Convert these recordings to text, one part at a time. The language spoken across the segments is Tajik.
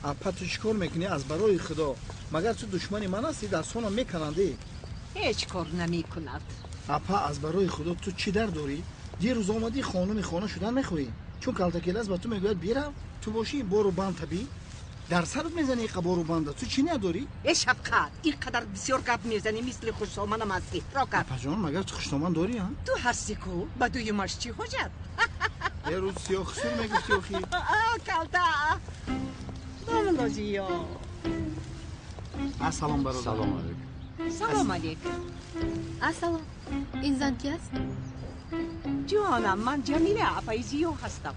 Апа, ту чӣ кор мекунӣ аз барои Худо? Магар ту душмани ман ҳастӣ? Дастонам меканандӣ. Ҳеҷ кор намекунад. Апа, аз барои Худо ту чӣ дард дорӣ? Дирӯз омадӣ хонуми хона шудан мехоҳӣ. Чун калтакелас ба ту мегӯяд бирав, ту бошӣ бору банд табӣ. Дар сарат мезанӣ иқа бору банда. Ту чӣ надорӣ? Э Шафқат, ин қадар бисёр гап мезанӣ, мисли хушдоманам ҳастӣ. Рокат. Апаҷон, магар ту хушдоман дорӣ, а? Ту ҳастӣ ку, ба дуюмаш чӣ ҳоҷат? Дирӯз сиёҳхусур мегуфтӣ охи. Калта. Домлозиё. Ассалом, бародар. Салом алейкум. Салом алейкум. Ассалом. Ин зан ки аст? Ҷонам, ман Ҷамила апаи Зиё ҳастам.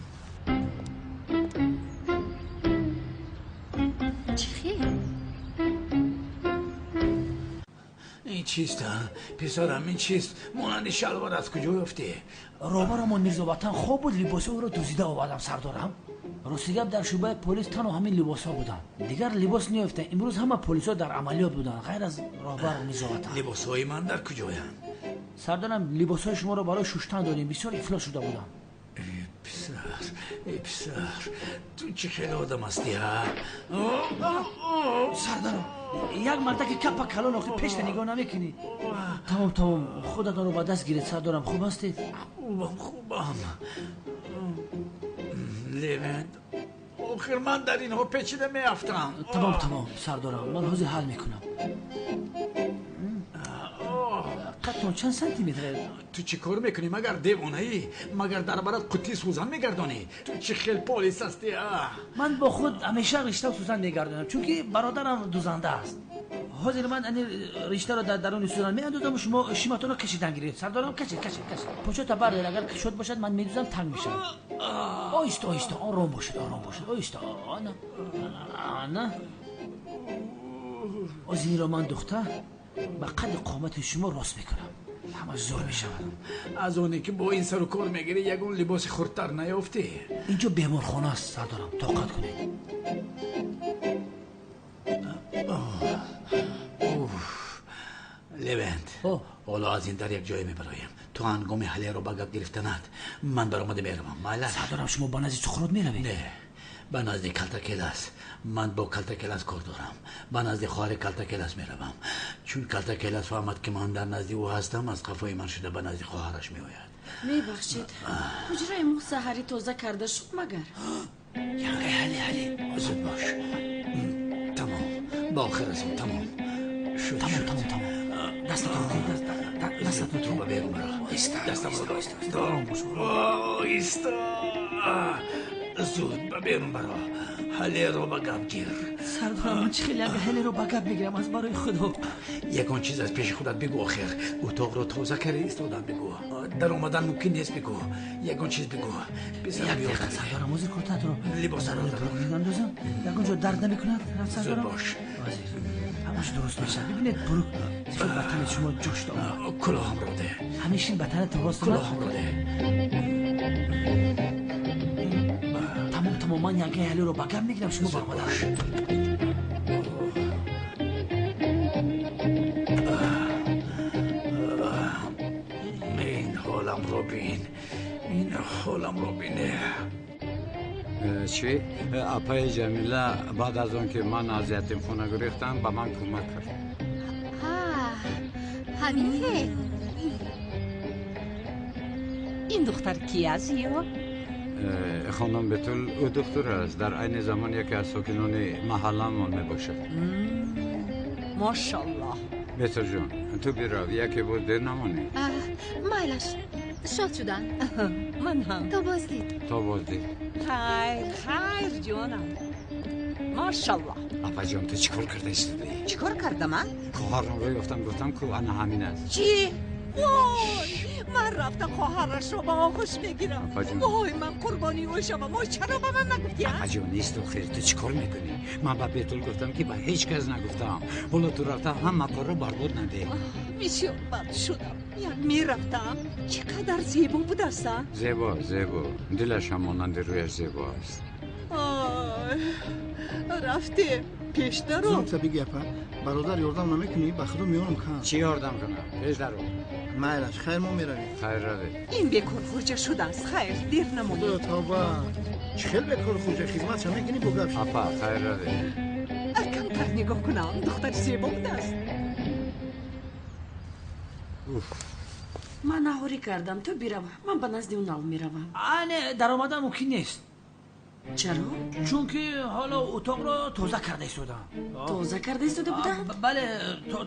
Чӣ хел? Ин чист, писарам, ин чист? Монанди шалвор аз куҷо ёфтӣ? Роҳбарамон Мирзоватан хоб буд, либоси ӯро дуздида овардам, сардорам. Рости гап, дар шӯъбаи полис танҳо ҳамин либосҳо буданд. Дигар либос наёфтам. Имрӯз ҳама полисҳо дар амалиёт буданд, ғайр аз роҳбар Мирзоватан. Либосҳои ман дар куҷоянд? Сардорам, либосҳои шуморо барои шуштан додем, бисёр ифлос шуда буданд. Э писар, э писар, ту чӣ хеле одам ҳастӣ, ҳа? Сардорам, як мардаки капа калон охи пешта нигоҳ намекунӣ. Тамом, тамом, худатонро ба даст гиред, сардорам, хуб ҳастед? Хубам, хубам. Левент, охир ман дар инҳо печида меафтам. Тамом, тамом, сардорам, ман ҳозир ҳал мекунам. Қадтон чанд сантиметр? Ту чӣ кор мекунӣ? Магар девонаӣ? Магар дар барат қуттии сӯзан мегардонӣ? Ту чӣ хел полис ҳастӣ, а? Ман бо худ ҳамеша риштаву сӯзан мегардонам, чунки бародарам дузанда аст. Ҳозир ман ани риштаро дар даруни сӯзан меандозаму шумо шиматонро кашидан гиред. Сардорам, кашед, кашед, кашед. Почота бардоред, агар кушод бошад ман медузам, танг мешавад. Оҳиста, оҳиста, ором бошед, ором бошед, оҳиста. Ана, ана. Озиниро ман духта ба қадди қомати шумо рост мекунам. Ҳамаш зур мешавад. Аз оне ки бо ин сару кор мегирӣ, ягон либоси хурдтар наёфтӣ? Инҷо беморхона аст, сардорам, тоқат кунед. Левент, ҳоло аз ин дар як ҷое мебароем. Ту ҳангоми ҳалеро ба гап гирифтанат ман баромада меравам. Майлаш? Сардорам, шумо ба назди Сухрот меравед? Не, ба назди Калтакелас. Ман бо Калтакелас кор дорам. Ба назди хоҳари Калтакелас меравам. Чун Калтакелас фаҳмад ки ман дар назди ӯ ҳастам, аз қафои ман шуда ба назди хоҳараш меояд. Мебахшед, ҳуҷраи мо саҳарӣ тоза карда шуд магар? Янга, ҳале, ҳале, зуд бош. Тамом, ба охир расид, тамом. Шуд, тамом, тамом, тамом. Дастатон, дастатон ту ба берун баро. Дастамро ором бош. Оҳиста. Зуд ба берун баро. Ҳалеро ба гап гир. Сардорам, ман чӣ хеле янга ҳалеро ба гап мегирам аз барои Худо. Ягон чиз аз пеши худат бигӯ охир. Утоқро тоза карда истодан бигӯ. Дар омадан мумкин нест бигӯ. Ягон чиз бигӯ. Як дақиқа, сардорам, ҳозир куртатро либосаро меандозам. Ягон ҷо дард намекунад, сардорам? Зуд бош. Ҳозир ҳамаш дуруст мешавад. Бибинед, бурук хел ба тани шумо ҷӯш дод. Кулоҳамро де. Ҳамешин ба танатон рост. Кулоҳамро де. Тамом, тамом, ман янгаи ҳалиро ба гап мегирам, шумо баромада. Ин ҳоламро бин, ин ҳоламро бине. Чӣ? Апаи Ҷамила баъд аз он ки ман аз ятимхона гурехтам, ба ман кӯмак кард. Ҳамин хел. Ин духтар ки аст ё? Хонум Бетул, ӯ духтур аст. Дар айни замон яке аз сокинони маҳалламон мебошад. Мошаллоҳ. Бетулҷон, ту бирав, яке боз дер намонӣ. Майлаш, шод шудам. Ман ҳам. То боздид. То боздид. Хайр, хайр, ҷонам. Мошаллоҳ. Апаҷон, ту чӣ кор карда истодаӣ? Чӣ кор кардам, а? Хоҳарамро ёфтам, гуфтам ку ана ҳамин аст. Чӣ? Вой, ман рафта хоҳарашро ба оғӯш мегирам. Вой, ман қурбони ӯ шавам. Ой, чаро ба ман нагуфтӣ, а? Апаҷон, исто хел, ту чӣ кор мекунӣ? Ман ба Бетул гуфтам ки ба ҳеҷ кас нагуфтам. Ҳоло ту рафта ҳама корро барбод надеҳ. Бисёр бад шудам. Як мерафтам. Чӣ қадар зебо будааст, а? Зебо, зебо. Дилаш ҳам монанди рӯяш зебо аст. Рафтем пеш даро. Зуд бигӯ апа, бародар ёрдам намекунӣ? Ба худо меёрам кан. Чӣ ёрдам кунам? Пеш даро. Майлаш, хайр, мо меравем. Хайр, равед. Ин бекор хурҷа шудааст. Хайр, дер намонед. Худоё тавба. Чӣ хел бекор хурҷа? Хизматша мекунӣ бо гап? Апа, хайр, равед. Камтар нигоҳ кунам, духтари зебо будааст. Ман наҳорӣ кардам, ту бирав, ман ба назди Унал меравам. Не, даромадан мумкин нест. Чаро? Чунки ҳоло утоқро тоза карда истодам. Тоза карда истода буданд? Бале,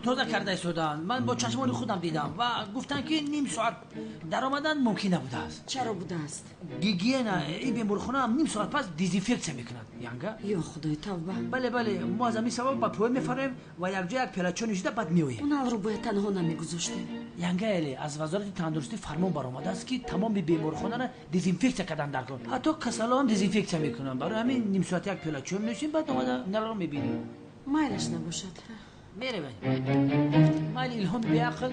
тоза карда истоданд. Ман бо чашмони худам дидам ва гуфтанд, ки ним соат даромадан мумкин набудааст. Чаро будааст? Гигиена. Ин беморхона ним соат пас дезинфексия мекунад, янга. Ё худои, тавба. Бале, бале, мо аз ҳамин сабаб ба поён мефароем ва якҷо як пиёлачо нишида баъд меоем. Уналро бояд танҳо намегузоштем. Янга эле, аз вазорати тандурустӣ фармон баромадааст, ки тамоми беморхонаро дезинфексия кардан дар кор, ҳатто касалоам дезинфексия мекунанд. Барои ҳамин ним соат як пиёла чой менӯшем, баъд омада Уналро мебинем. Майлаш набошад. Меравем. Майли, Илҳоми беақл.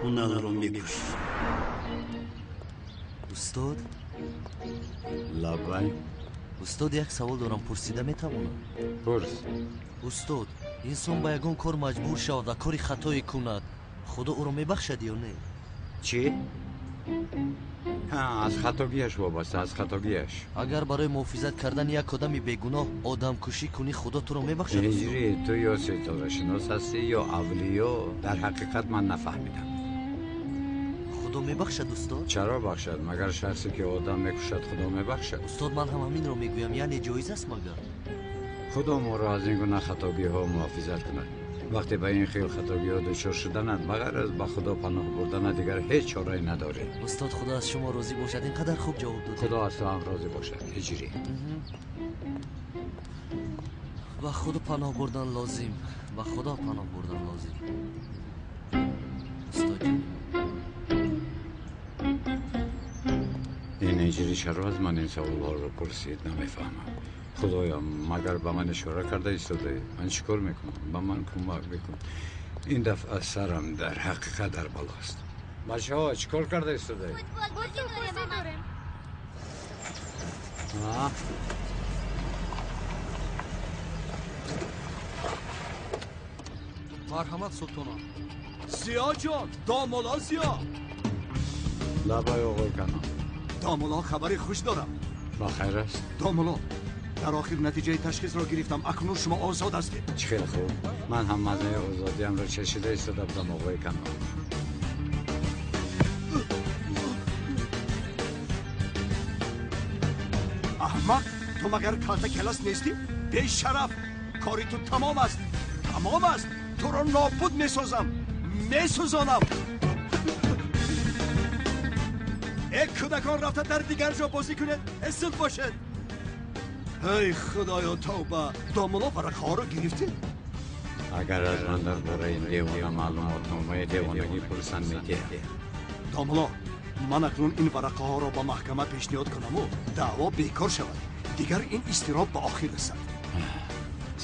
Уналро мекушт. Устод? Лаббай. Устод, як савол дорам, пурсида метавонам? Пурс. Устод, инсон ба ягон кор маҷбур шавад ва кори хатое кунад, худо ӯро мебахшад ё не? Чӣ? Аз хатогиаш вобаста, аз хатогиаш. Агар барои муҳофизат кардани як одами бегуноҳ одамкушӣ кунӣ, худо туро мебахшад? Ҳиҷрӣ, ту ё ситорашинос ҳастӣ, ё авлиё. Дар ҳақиқат ман нафаҳмидам. Худо мебахшад, устод? Чаро бахшад? Магар шахсе ки одам мекушад, худо мебахшад? Устод, ман ҳам ҳаминро мегӯям, яъне ҷоиз аст магар? Худо моро аз ин гуна хатогиҳо муҳофизат кунад. Вақте ба ин хел хатогиҳо дучор шуданат, ба ғайр аз ба худо паноҳ бурданат дигар ҳеҷ чорае надорӣ. Устод, худо аз шумо розӣ бошад, ин қадар хуб ҷавоб додед. Худо аз ту ҳам розӣ бошад, ҳиҷрӣ. Ба худо паноҳ бурдан лозим, ба худо паноҳ бурдан лозим. Устод, ин ҳиҷрӣ чаро аз ман ин саволҳоро пурсид, намефаҳмам. Худоё, магар ба ман ишора карда истодаӣ? Ман чӣ кор мекунам? Ба ман кӯмак бикун. Ин дафъа сарам дар ҳақиқат дар балост. Бачаҳо, чӣ кор карда истодаед? Футбол дорем. Марҳамат, султона. Зиё ҷон, домулло Зиё. Лабай, оғои Канон. Домулло, хабари хуш дорам. Ба хайр аст? Домулло, дар охир натиҷаи ташхисро гирифтам. Акнун шумо озод ҳастед. Чӣ хеле хуб. Ман ҳам маззаи озодиамро чашида истода будам, оғои Канон. Аҳмақ, ту магар калта келас нестӣ? Бешараф, кори ту тамом аст, тамом аст. Туро нобуд месозам, месӯзонам. Э, кӯдакон, рафта дар дигар ҷо бозӣ кунед, эсил бошед. Эй худоё, тавба. Домулло, варақаҳоро гирифтӣ? Агар аз ман дар бораи ин девона маълумотномаи девонагӣ пурсанд, медиҳам. Домулло, ман акнун ин варақаҳоро ба маҳкама пешниҳод кунаму даъво бекор шавад, дигар ин изтироб ба охир расад.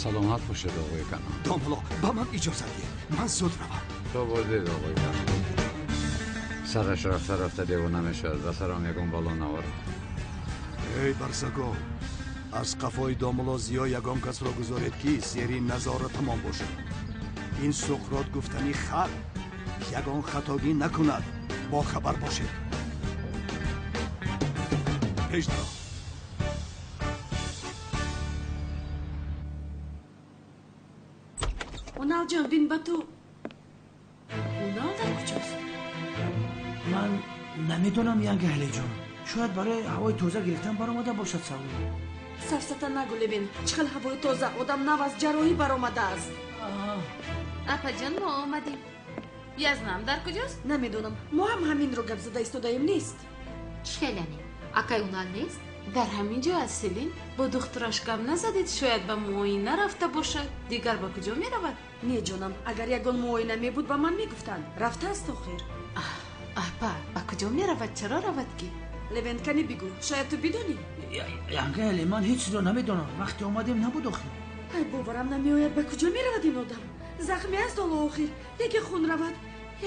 Саломат бошед, оғои Канон. Домулло, ба ман иҷозат диҳед, ман зуд равам. То боздид, оғои Канон. Сараш рафта рафта девона мешавад, ба сарам ягон бало наворад. Эй барзагов, аз қафои домулло Зиё ягон касро гузоред, ки зери назоратамон бошад. Ин Суқрот гуфтани хар ягон хатогӣ накунад, бохабар бошед. Пеш даро. Уналҷон, бин ба ту. Унал дар куҷост? Ман намедонам, янга Ҳалиҷон. Шояд барои ҳавои тоза гирифтан баромада бошад, савол. Сафсата нагӯ, Левин. Чӣ хел ҳавои тоза? Одам нав аз ҷарроҳӣ баромадааст. Апаҷон, мо омадем. Язнам дар куҷост? Намедонам. Мо ҳам ҳаминро гап зада истодаем, нест. Чӣ хел яъне? Акай Унал нест? Дар ҳамин ҷо аст, Селин. Бо духтураш гап назадед, шояд ба муоина рафта бошад. Дигар ба куҷо меравад? Не, ҷонам, агар ягон муоина мебуд, ба ман мегуфтанд. Рафтааст охир. Апа, ба куҷо меравад? Чаро равад ки? Левент, кани бигӯ, шояд ту бидонӣ? Янгали, ман ҳеҷ чизро намедонам. Вақте омадем набуд охир. Ай, боварам намеояд, ба куҷо меравад ин одам? Захмӣ аст ҳоло охир. Яке хун равад,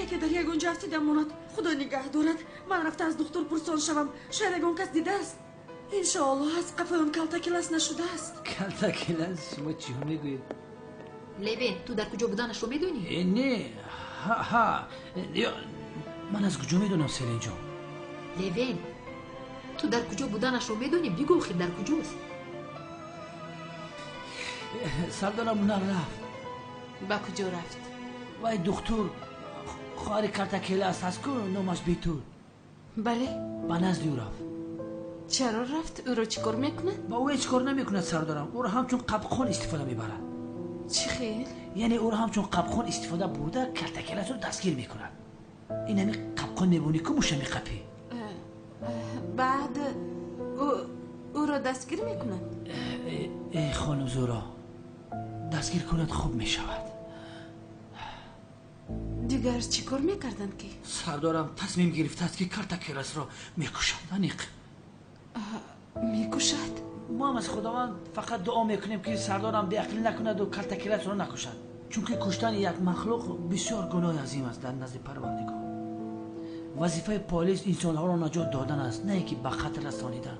яке дар ягон ҷо афтида монад. Худо нигаҳ дорад. Ман рафта аз духтур пурсон шавам. Шояд ягон кас дидааст. Иншоаллоҳ аз қафои он калтакелас нашудааст. Калтакелас? Шумо чиҳо мегӯед? Левен, ту дар куҷо буданашро медонӣ? Не, ҳа, ман аз куҷо медонам, Селинҷон? Левен, ту дар куҷо буданашро медонӣ? Бигӯ охир дар куҷост? Сардорам Унал рафт. Ба куҷо рафт? Вай духтур хоҳари калтакелас аст ку, номаш Бетул. Бале. Ба назди ӯ рафт. Чаро рафт? Ӯро чӣ кор мекунад? Ба ӯ ҳеҷ кор намекунад, сардорам. Ӯро ҳамчун қабқон истифода мебарад. Чӣ хел? Яъне ӯро ҳамчун қабқон истифода бурда калтакеласро дастгир мекунад. Ин ҳами қабқон мебонӣ ку муша меқапӣ. Баъд ӯро дастгир мекунад? Э хонум Зуро, дастгир кунад хуб мешавад. Дигар чӣ кор мекарданд ки? Сардорам тасмим гирифтааст ки калтакеласро мекушад. Аниқ. Мекушад? Мо ҳам аз Худованд фақат дуо мекунем ки сардорам беақлӣ накунаду калтакеласро накушад. Чунки куштани як махлуқ бисёр гуноҳи азим аст дар назди Парвардигор. Вазифаи полис инсонҳоро наҷот додан аст, на ин ки ба қатл расонидан.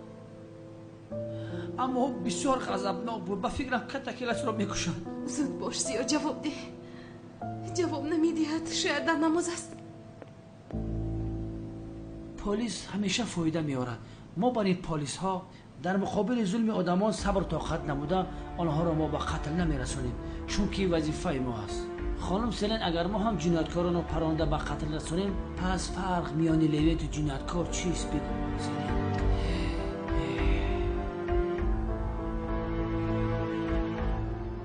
Аммо ӯ бисёр ғазабнок буд. Ба фикрам калтакеласро мекушад. Зуд бош, Зиё, ҷавоб деҳ. Ҷавоб намедиҳад, шояд дар намоз аст. Полис ҳамеша фоида меорад. Мо бар ин полисҳо дар муқобили зулми одамон сабр тоқат намуда онҳоро мо ба қатл намерасонем, чунки вазифаи мо аст. Хонум Селен, агар мо ҳам ҷинояткоронро паронда ба қатл расонем, пас фарқ миёни Левенту ҷинояткор чист? Бигӯ, Селен.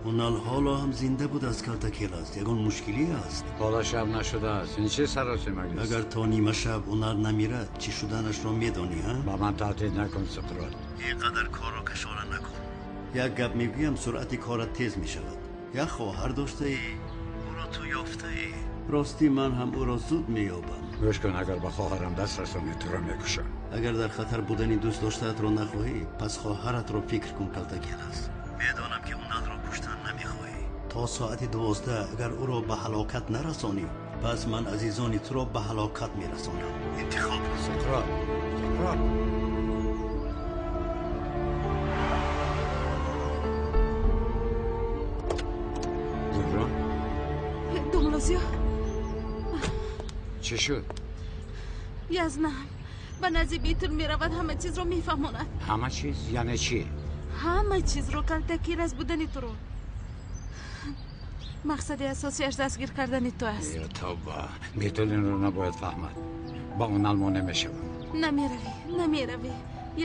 Унал ҳоло ҳам зинда буд аз калтакелас. Ягон мушкилӣ аст? Ҳоло шаб нашудааст. Ин чӣ саросимагист? Агар то нима шаб Унал намирад, чӣ шуданашро медонӣ, ҳа? Ба ман таҳдид накун, Суқрот. Ин қадар корро кашора накун. Як гап мегӯям, суръати корат тез мешавад. Як хоҳар доштаӣ, ӯро ту ёфтаӣ. Ростӣ ман ҳам ӯро зуд меёбам. Гӯш кун, агар ба хоҳарам даст расонӣ, туро мекушам. Агар дар хатар будани дӯст доштаатро нахоҳӣ, пас хоҳаратро фикр кун, калтакелас. Медонам ки Уналро куштан намехоҳӣ. То соати 12 агар ӯро ба ҳалокат нарасонӣ, пас ман азизони туро ба ҳалокат мерасонам. Интихоб кун. Суқрот, Суқрот. Зуҳро? Домлозиё. Чӣ шуд? Язнам ба назди Бетул меравад, ҳама чизро мефаҳмонад. Ҳама чиз? Яъне чӣ? Ҳама чизро, калтакелас будани туро. Мақсади асосиаш дастгир кардани ту аст. Ё тавба, Бетул инро набояд фаҳмад. Ба Унал монеъ мешавам. Намеравӣ, намеравӣ.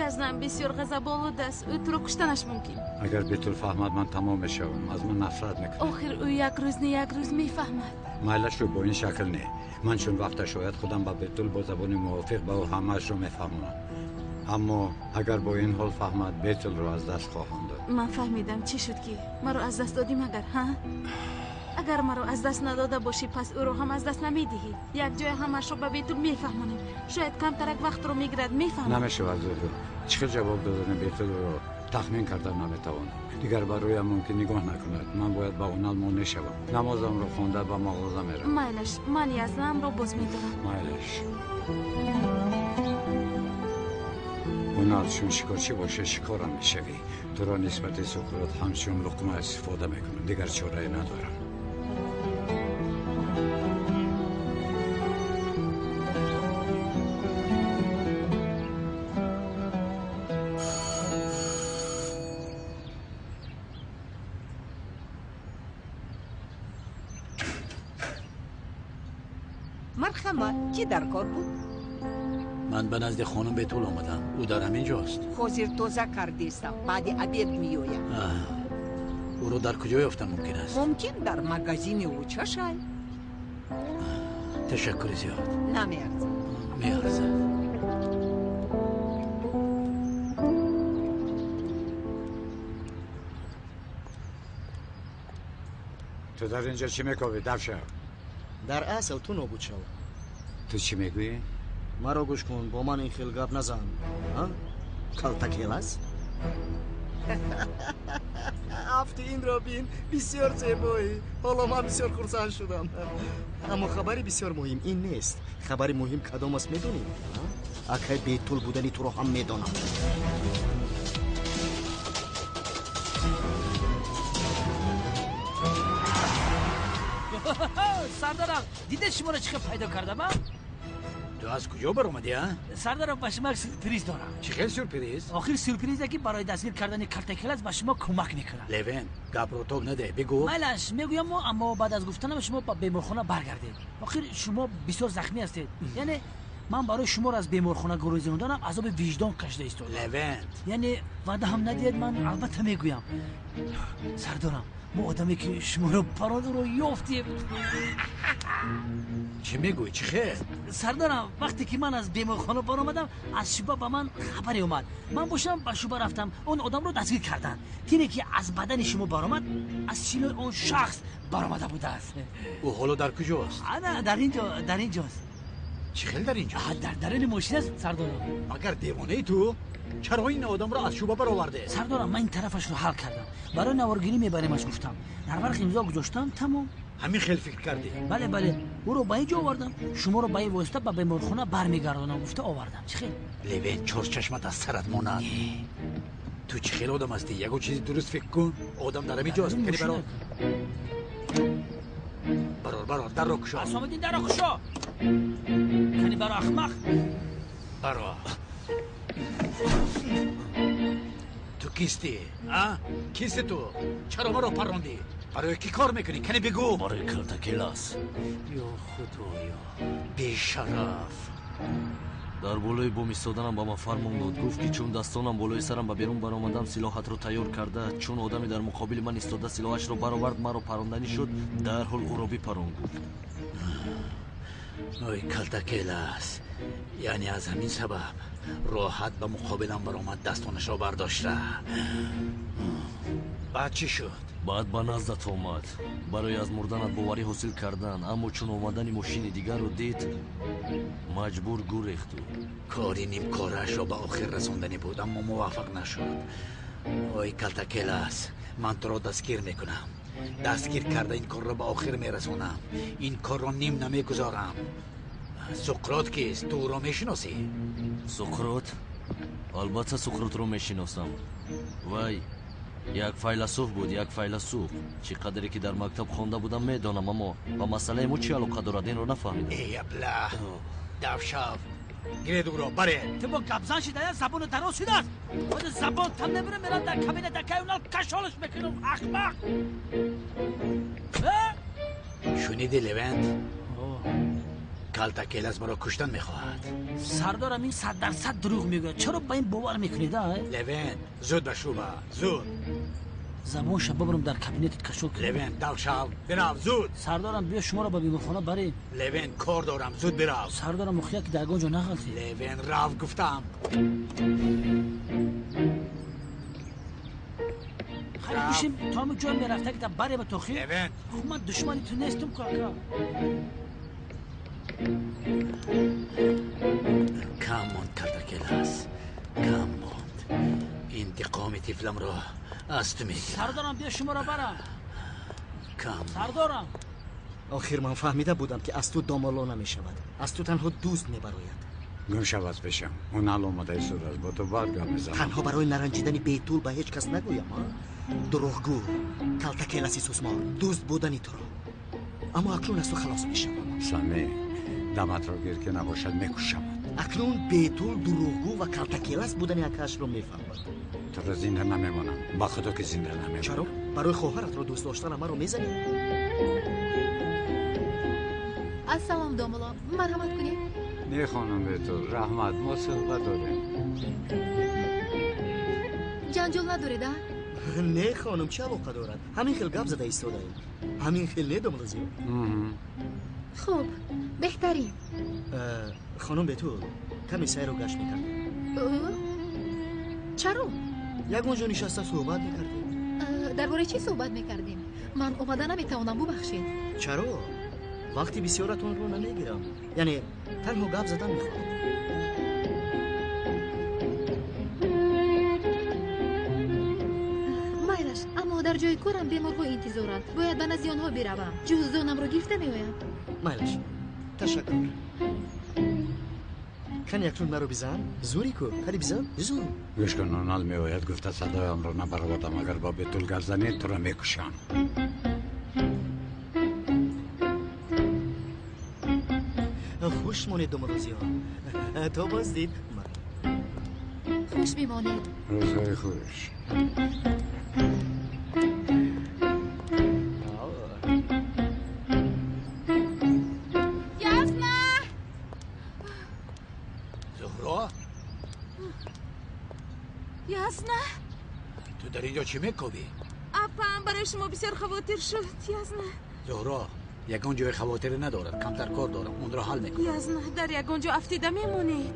Язнам бисёр ғазаболуд аст, ӯ туро куштанаш мумкин. Агар Бетул фаҳмад, ман тамом мешавам. Аз ман нафрат мекунад. Охир ӯ як рӯз не як рӯз мефаҳмад. Майлаш, ӯ бо ин шакл не. Ман чун вақташ ояд, худам ба Бетул бо забони мувофиқ ба ӯ ҳамаашро мефаҳмонам. Аммо агар бо ин ҳол фаҳмад, Бетулро аз даст хоҳам дод. Ман фаҳмидам чӣ шуд ки маро аз даст додӣ, магар ҳа? Агар маро аз даст надода бошӣ, пас ӯро ҳам аз даст намедиҳӣ. Якҷоя ҳамаашро ба Бетул мефаҳмонем. Шояд камтарак вақтро мегирад, мефаҳмам. Намешавад, Зуҳро. Чӣ хел ҷавоб додани Бетулро тахмин карда наметавонам. Дигар ба рӯям мумкин нигоҳ накунад. Ман бояд ба Унал монеъ шавам. Намозамро хонда ба мағоза меравам. Майлаш, ман Язнамро боз медорам. Майлаш. Унал, чун шикорчӣ бошад, шикорам мешавӣ. Туро нисбати Суқрот ҳамчун луқма истифода мекунам. Дигар чорае надорам. Марҳамат, кӣ дар кор буд? Ман ба назди хонум Бетул омадам. Ӯ дар ҳамин ҷост. Ҳозир тоза кардестам, баъди обед меоям. Ӯро дар куҷо ёфтан мумкин аст? Мумкин дар магазини учашай. Ташаккури зиёд. Намеарзад. Меарзад. Ту дар инҷо чӣ мекобӣ, давша? Дар асл ту нобуд шав. Ту чӣ мегӯӣ? Маро гӯш кун, бо ман ин хел гап назан. Калтакелас? Афти инро бин, бисёр зебоӣ. Ҳоло ман бисёр хурсанд шудам. Аммо хабари бисёр муҳим ин нест. Хабари муҳим кадом аст медонӣ? Акай бетул будани туро ҳам медонам. Сардарам, дидед шуморо чӣ хел пайдо кардам, а? Ту аз куҷо баромадӣ, а? Сардарам, ба шумо як сюрприз дорам. Чӣ хел сюрприз? Охир сюрпризе ки барои дастгир кардани калтакелас ба шумо кӯмак мекунад. Левен, гапро тоб наде, бигӯ. Майлаш, мегӯям, аммо баъд аз гуфтанам шумо ба беморхона баргардед. Охир шумо бисёр захмӣ ҳастед. Яъне ман барои шуморо аз беморхона гурезонданам азоби виҷдон кашида истодам. Левент, яъне ваъда ҳам надиҳед, ман албатта мегӯям. Сардорам, мо одаме ки шуморо паронд ӯро ёфтем. Чӣ мегӯӣ? Чӣ хел? Сардарам, вақте ки ман аз беморхона баромадам, аз шуба ба ман хабаре омад. Ман бошам ба шуба рафтам, он одамро дастгир карданд. Тире ки аз бадани шумо баромад, аз силои он шахс баромада будааст. Ӯ ҳоло дар куҷост? Ана дар ин ҷо, дар ин ҷост. Чӣ хел дар ин ҷо? Дар даруни мошин аст, сардорам. Магар девонаи ту? Чаро ин одамро аз шуба бароварде? Сардорам, ман ин тарафашро ҳал кардам. Барои наворгирӣ мебаремаш гуфтам. Дар варқ имзо гузоштам, тамом. Ҳамин хел фикр кардӣ? Бале, бале. Ӯро ба ин ҷо овардам. Шуморо ба ин восита ба беморхона бармегардонам гуфта овардам. Чӣ хел? Левен, чорчашмат аз сарат монад. Ту чӣ хел одам ҳастӣ? Ягон чизи дуруст фикр кун. Одам дар ҳамин ҷост. Кани барор. Барор, барор, дарро кушо. Асомиддин, дарро кушо. Кани баро, ахмақ. Барор. Ту кистӣ? А? Кисти ту? Чаро маро паррондӣ? Барои кӣ кор мекунӣ? Кани бигӯ. Барои калтакелас. Ё худоё, бешараф. Дар болои бом истоданам ба ман фармон дод. Гуфт ки чун дастонам болои сарам ба берун баромадам, силоҳатро тайёр карда, чун одаме дар муқобили ман истода силоҳашро баровард, маро парронданӣ шуд, дарҳол ӯро бипарон гуфт. Ой, калтакелас, яъне аз ҳамин сабаб роҳат ба муқобилам баромад, дастонашро бардошта. Баъд чӣ шуд? Баъд ба наздат омад барои аз мурданат боварӣ ҳосил кардан, аммо чун омадани мошини дигарро дид, маҷбур гурехту. Кори нимкораашро ба охир расонданӣ буд, аммо муваффақ нашуд. Ой, калтакелас, ман туро дастгир мекунам. Дастгир карда ин корро ба охир мерасонам. Ин корро ним намегузорам. Суқрот кист? Ту ӯро мешиносӣ? Суқрот? Албатта Суқротро мешиносам. Вай як файласуф буд, як файласуф. Чӣ қадре ки дар мактаб хонда будам медонам, аммо ба масъалаи мо чӣ алоқа дорад, инро нафаҳмидам. Эй абла, давшав, гиред ӯро, баред. Ту бо гапзан шида, забону дароз шудааст. Худ забон там набирам, мерам дар кабина дакай унал кашолаш мекунам, ахмақ. Шуниди, Левент? Калтакелас маро куштан мехоҳад. Сардорам, ин 100% дурӯғ мегӯяд. Чаро ба ин бовар мекунед, а? Левент, зуд ба шуба, зуд. Забонша бибарам дар кабинетат кашол кунам. Левент, давшав, бирав, зуд. Сардорам, биё шуморо ба беморхона барем. Левент, кор дорам, зуд бирав. Сардорам, охия ки дар ягон ҷо нағалтӣ. Левент, рав гуфтам. Хайр, бишин, то ҳамин ҷой мерафта ки да барем то охир. Левент, хуб ман душмани ту нестам ку ака. Кам монд, калтакелас, кам монд. Интиқоми тифламро аз ту мегирам. Сардорам, биё шуморо барам. Кам. Сардорам. Охир ман фаҳмида будам ки аз ту домоло намешавад. Аз ту танҳо дӯст мебарояд. Гум шав аз пешам. Он ҳал омада истодааст. Бо ту баъд гап мезанам. Танҳо барои наранҷидани бетул ба ҳеҷ кас нагӯям, а? Дурӯғгӯ, калтакеласи сусмор, дӯст будани туро. Аммо акнун аз ту халос мешавам. Сами, даматро гир ки набошад мекушамад. Акнун бетул дурӯғгӯ ва калтакелас будани акаашро мефаҳмад. Туро зинда намемонам. Ба худо ки зинда намемонам. Чаро? Барои хоҳаратро дӯст доштан маро мезанӣ? Ассалом, домуло, марҳамат кунед. Не, хонум Бетул, раҳмат, мо суҳбат дорем. Ҷанҷол надоред, а? Не, хонум, чӣ алоқа дорад? Ҳамин хел гап зада истодаем. Ҳамин хел не, домуло зиё? Хуб, беҳтарин. Хонум Бетул, каме сайру гашт мекардем. Чаро? Ягон ҷо нишаста суҳбат мекардем. Дар бораи чӣ суҳбат мекардем? Ман омада наметавонам, бубахшед. Чаро? Вақти бисёратонро намегирам. Яъне танҳо гап задан мехоҳам. Майлаш, аммо дар ҷои корам беморҳо интизоранд. Бояд ба назди онҳо биравам. Ҷуздонамро гирифта меоям. Майлаш, ташаккур. Кани акнун маро бизан. Зӯрӣ ку, кани бизан, зур. Гӯш кун, Онал меояд, гуфта садоямро набаровардам. Агар бо Бетул гап занӣ, туро мекушам. Хуш монед, домулло Зиё. То боздид. Хуш бимонед. Рӯзҳои хуш. Ясна! Зуҳро? Ясна? Ту дар ин ҷо чӣ мекобӣ? Апам барои шумо бисёр хавотир шуд, Ясна. Зуҳро, ягон ҷои хавотире надорад. Камтар кор дорам, онро ҳал мекунам. Ясна, дар ягон ҷо афтида мемонед.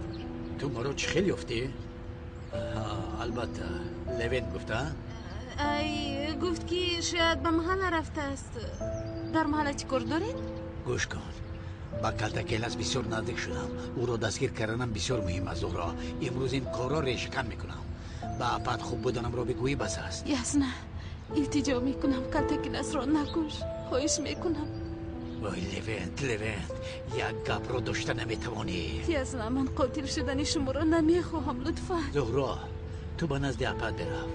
Ту маро чӣ хел ёфтӣ? Албатта, Левент гуфта? Ай, гуфт ки шояд ба маҳалла рафтааст. Дар маҳалла чӣ кор доред? Гӯш кун, ба Калтакелас бисёр наздик шудам. Ӯро дастгир карданам бисёр муҳим аст, Зуҳро. Имрӯз ин корро решакан мекунам. Ба апат хуб буданамро бигӯӣ, бас аст. Ясна, илтиҷо мекунам, Калтакеласро накуш. Хоҳиш мекунам. Вой, Левент, Левент, як гапро дошта наметавонӣ. Ясна, ман қотил шудани шуморо намехоҳам, лутфан. Зуҳро, ту ба назди апат бирав.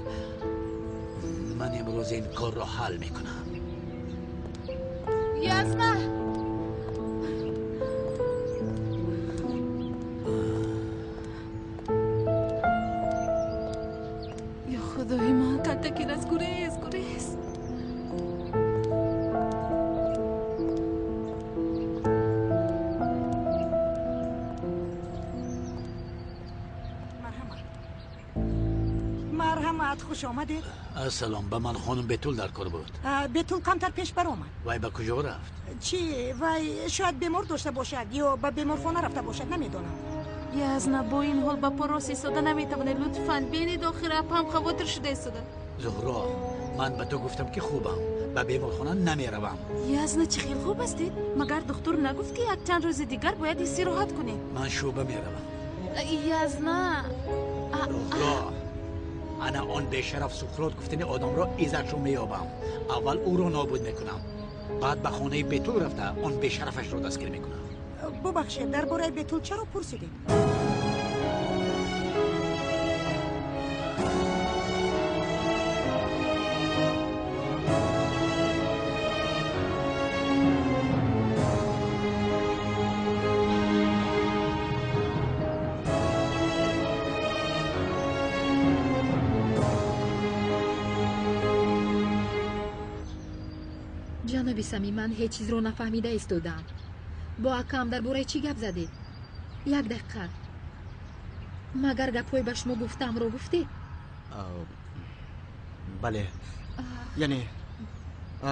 Ман имрӯз ин корро ҳал мекунам. Ясна! Ё худои ман, Калтакелас, гурез, гурез. Марҳамат, хуш омадед. Ассалом, ба ман хонум Бетул дар кор буд. Бетул камтар пеш баромад. Вай ба куҷо рафт? Чӣ, вай шояд бемор дошта бошад ё ба беморхона рафта бошад, намедонам. Ясна, бо ин ҳол ба по рост истода наметавонед. Лутфан бинед, охир апам хавотир шуда истода. Зуҳро, ман ба ту гуфтам ки хубам, ба беморхона намеравам. Ясна, чӣ хел хуб ҳастед? Магар духтур нагуфт ки якчанд рӯзи дигар бояд истироҳат кунед? Ман шӯъба меравам. Ясна, Зуҳро, ана он бешараф Суқрот гуфтани одамро иззатшо меёбам. Аввал ӯро нобуд мекунам, баъд ба хонаи Бетул рафта он бешарафашро дастгир мекунам. Бубахшед, дар бораи Бетул чаро пурсидед? Ҷаноби Самим, ман ҳеҷ чизро нафаҳмида истодаам. Бо акам дар бораи чӣ гап задед? Як дақиқа. Магар гапҳои ба шумо гуфтаамро гуфтед? Бале. Яъне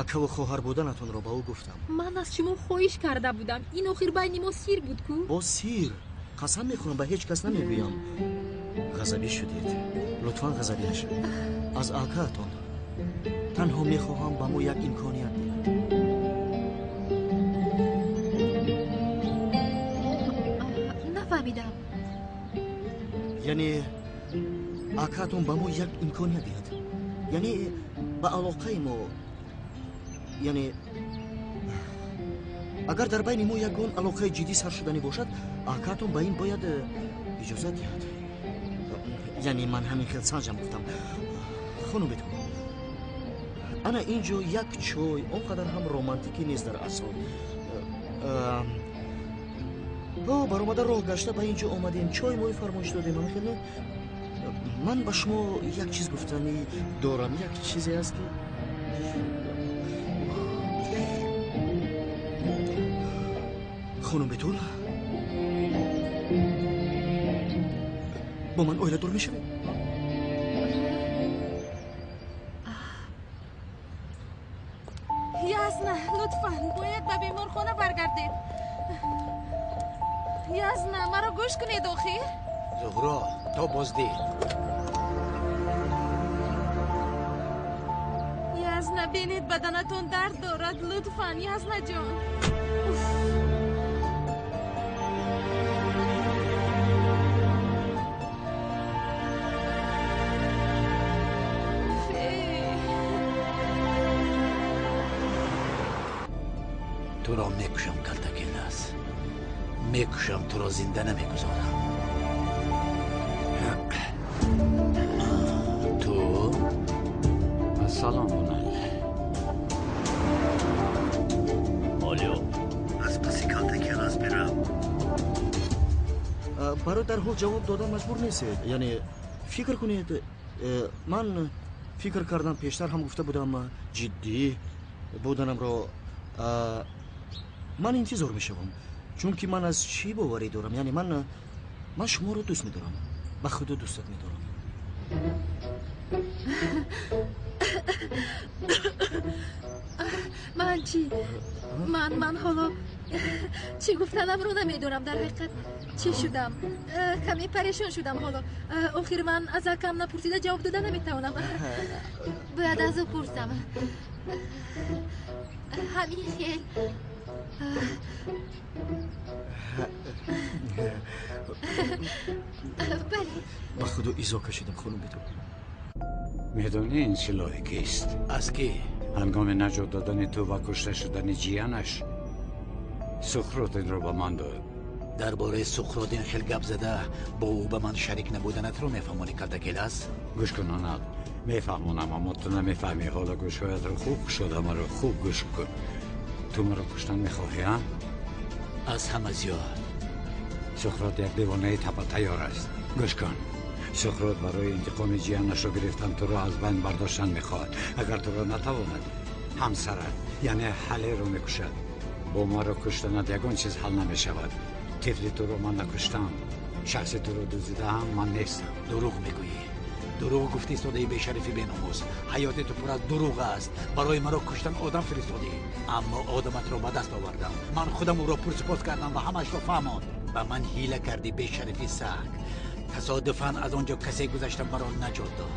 акаву хоҳар буданатонро ба ӯ гуфтам. Ман аз шумо хоҳиш карда будам. Ин охир байни мо сир буд ку? Бо сир. Қасам мехӯрам, ба ҳеҷ кас намегӯям. Ғазабӣ шудед. Лутфан ғазабӣ нашавед. Аз акаатон танҳо мехоҳам ба мо як имконият диҳад. Нафаҳмидам. Яъне акаатон ба мо як имконият диҳад. Яъне ба алоқаи мо, яъне агар дар байни мо ягон алоқаи ҷиддӣ сар шуданӣ бошад, акаатон ба ин бояд иҷозат диҳад. Яъне ман ҳамин хел санҷам гуфтам. Хонум Бетул, ана ин ҷо як чой он қадар ҳам романтикӣ нест дар асл. Баромада роҳ гашта ба ин ҷо омадем, чой мои фармоиш додем. Ҳамин хел не? Ман ба шумо як чиз гуфтанӣ дорам, як чизе аст ки хонум Бетул, бо ман оиладор мешавед? Ясна, лутфан бояд ба беморхона баргардед. Ясна, маро гӯш кунед охир. Зуҳро, то боздид. Ясна, бинед, баданатон дард дорад. Лутфан, Ясна ҷон. Туро мекушам, Калтакелас. Мекушам, туро зинда намегузорам. Ту? Салом, Унал. Олё, аз паси Калтакелас бирав. Барои дарҳол ҷавоб додан маҷбур нестед. Яъне фикр кунед, ман фикр кардам, пештар ҳам гуфта будам, ҷиддӣ буданамро. Ман интизор мешавам, чунки ман аз чӣ боварӣ дорам. Яъне ман шуморо дӯст медорам, ба худо дӯстат медорам. Ман чӣ? Ман ҳоло чӣ гуфтанамро намедонам. Дар ҳақиқат чӣ шудам? Каме парешон шудам ҳоло. Охир ман аз акам напурсида ҷавоб дода наметавонам. Бояд аз ӯ пурсам. Ҳамин хел. Бале. Ба худо изо кашидам, хонум Бетул. Медонӣ ин силоҳи кист? Аз кӣ? Ҳангоми наҷот додани ту ва кушта шудани ҷиянаш Суқрот инро ба ман дод. Дар бораи Суқрот ин хел гап зада бо ӯ ба ман шарик набуданатро мефаҳмонӣ, Калтакелас? Гӯш кун, Унал, мефаҳмонам, аммо ту намефаҳмӣ. Ҳоло гӯшҳоятро хуб кушода маро хуб гӯш кун. Ту маро куштан мехоҳӣ, а? Аз ҳама зиёд. Суқрот як девонаи тапатайёр аст. Гӯш кун, Суқрот барои интиқоми ҷиянашро гирифтан туро аз байн бардоштан мехоҳад. Агар туро натавонад, ҳамсарат, яъне Ҳалеро мекушад. Бо маро куштанат ягон чиз ҳал намешавад. Тифли туро ман накуштам, шахси туро дуздидаам ман нестам. Дурӯғ мегӯӣ. Дурӯғ гуфтӣ, истодаи бешарифи беномус. Ҳаёти ту пур аз дурӯғ аст. Барои маро куштан одам фиристодӣ, аммо одаматро ба даст овардам. Ман худам ӯро пурсупос кардам ва ҳамаашро фаҳмонд. Ба ман ҳила кардӣ, бешарифи саг. Тасодуфан аз он ҷо касе гузашта маро наҷот дод.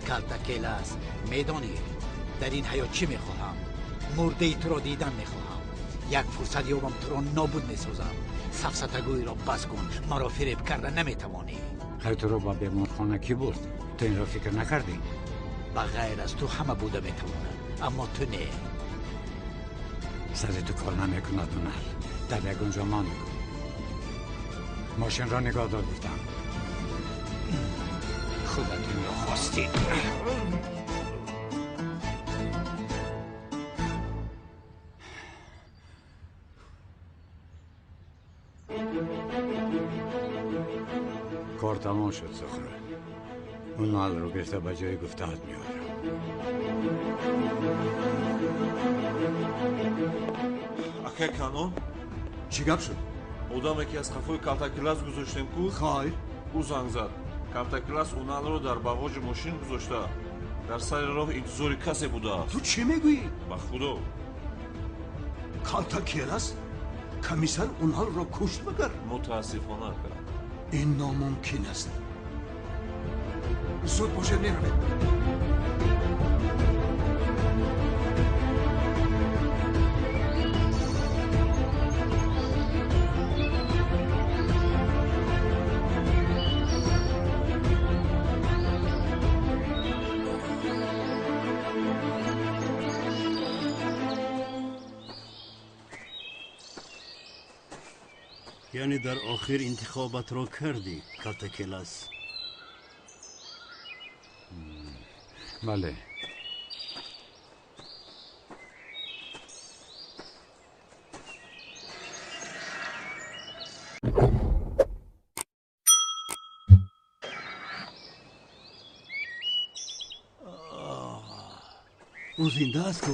Калтакелас, медонӣ дар ин ҳаёт чӣ мехоҳам? Мурдаи туро дидан мехоҳам. Як фурсат ёбам, туро нобуд месозам. Сафсатагӯиро бас кун, маро фиреб карда наметавонӣ. Хай, туро ба беморхона кӣ бурд? Ту инро фикр накардӣ? Ба ғайр аз ту ҳама буда метавонад, аммо ту не. Сари ту кор намекунад, Унал. Дар ягон ҷо ман мекун. Мошинро нигоҳ дор, гуфтам. Худат инро хостӣ. Кор тамом шуд, Суқрот. Уналро гирифта ба ҷои гуфтаат меорам. Акай Канон? Чӣ гап шуд? Одаме ки аз қафои Калтакелас гузоштем ку? Хайр. Ӯ занг зад. Калтакелас Уналро дар бағоҷи мошин гузошта. Дар сари роҳ интизори касе будааст. Ту чӣ мегӯӣ? Ба худо. Калтакелас комиссар Уналро кушт магар? Мутаассифона, ака. Ин номумкин аст. Зуд бошед, меравед. Яъне дар охир интихобатро кардӣ, Калтакелас? Бале. Ӯ зинда аст ку?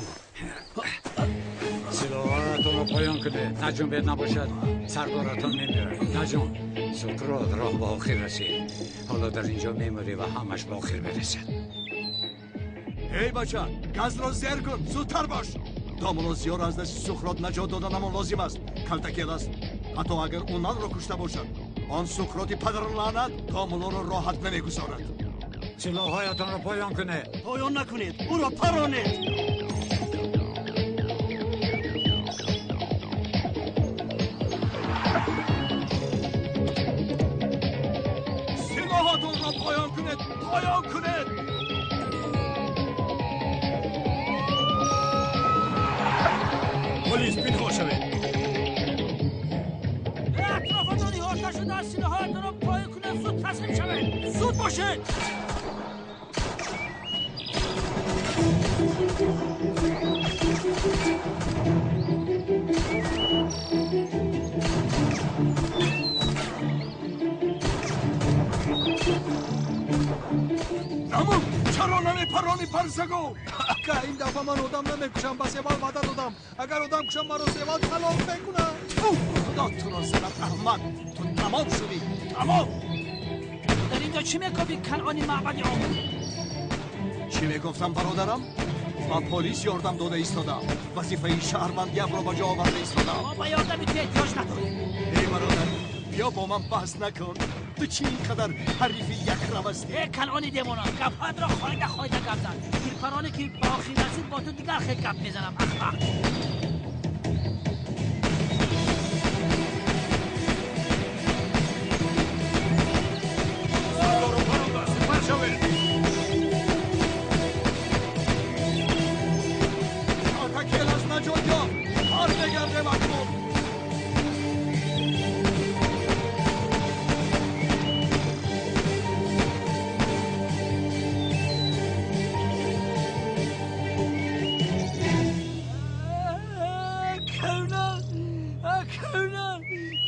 Силоҳатонро поён кунед, наҷунбед, набошад сардоратон мемирад. Наҷун, Суқрот, роҳ ба охир расид. Ҳоло дар ин ҷо мемирӣ ва ҳамаш ба охир мерасад. Эй бача, газро зер кун, зудтар бош. Домулло Зиёро аз дасти Суқрот наҷот доданамон лозим аст. Калтакелас, ҳатто агар Уналро кушта бошад, он Суқроти падарлаънат домуллоро роҳат намегузорад. Силоҳҳоятонро поён кунед. Поён накунед, ӯро паронед. Силоҳотонро поён кунед, поён кунед. Полис, пинҳон шавед. бошед. Намуд, чаро намепарони парсаго? Ака, ин дафъа ман одам намекушам, ба Севал ваъда додам. Агар одам кушам, маро Севал талоқ мекунад. Худо туро занад, аҳмақ! Ту тамом шудӣ, тамом! Дар инҷо чӣ мекобӣ, канъони маъбади омӯ? Чӣ мегуфтам, бародарам? Ба полис ёрдам дода истодам. Вазифаи шаҳрвандиамро ба ҷо оварда истодам. Мо ба ёрдами ту эҳтиёҷ надорем. Эй бародар, биё бо ман баҳс накун. Ту чӣ ин қадар ҳарифи якрав ҳастӣ? Э канъони девона, гапҳоятро хоида хоида гап зан. Тирпароне ки ба охир расид, бо ту дигар хел гап мезанам, аҳмақ. Сардору паронда, сипар шавед. Калтакелас наҷот ёфт. Бармегардем акнун.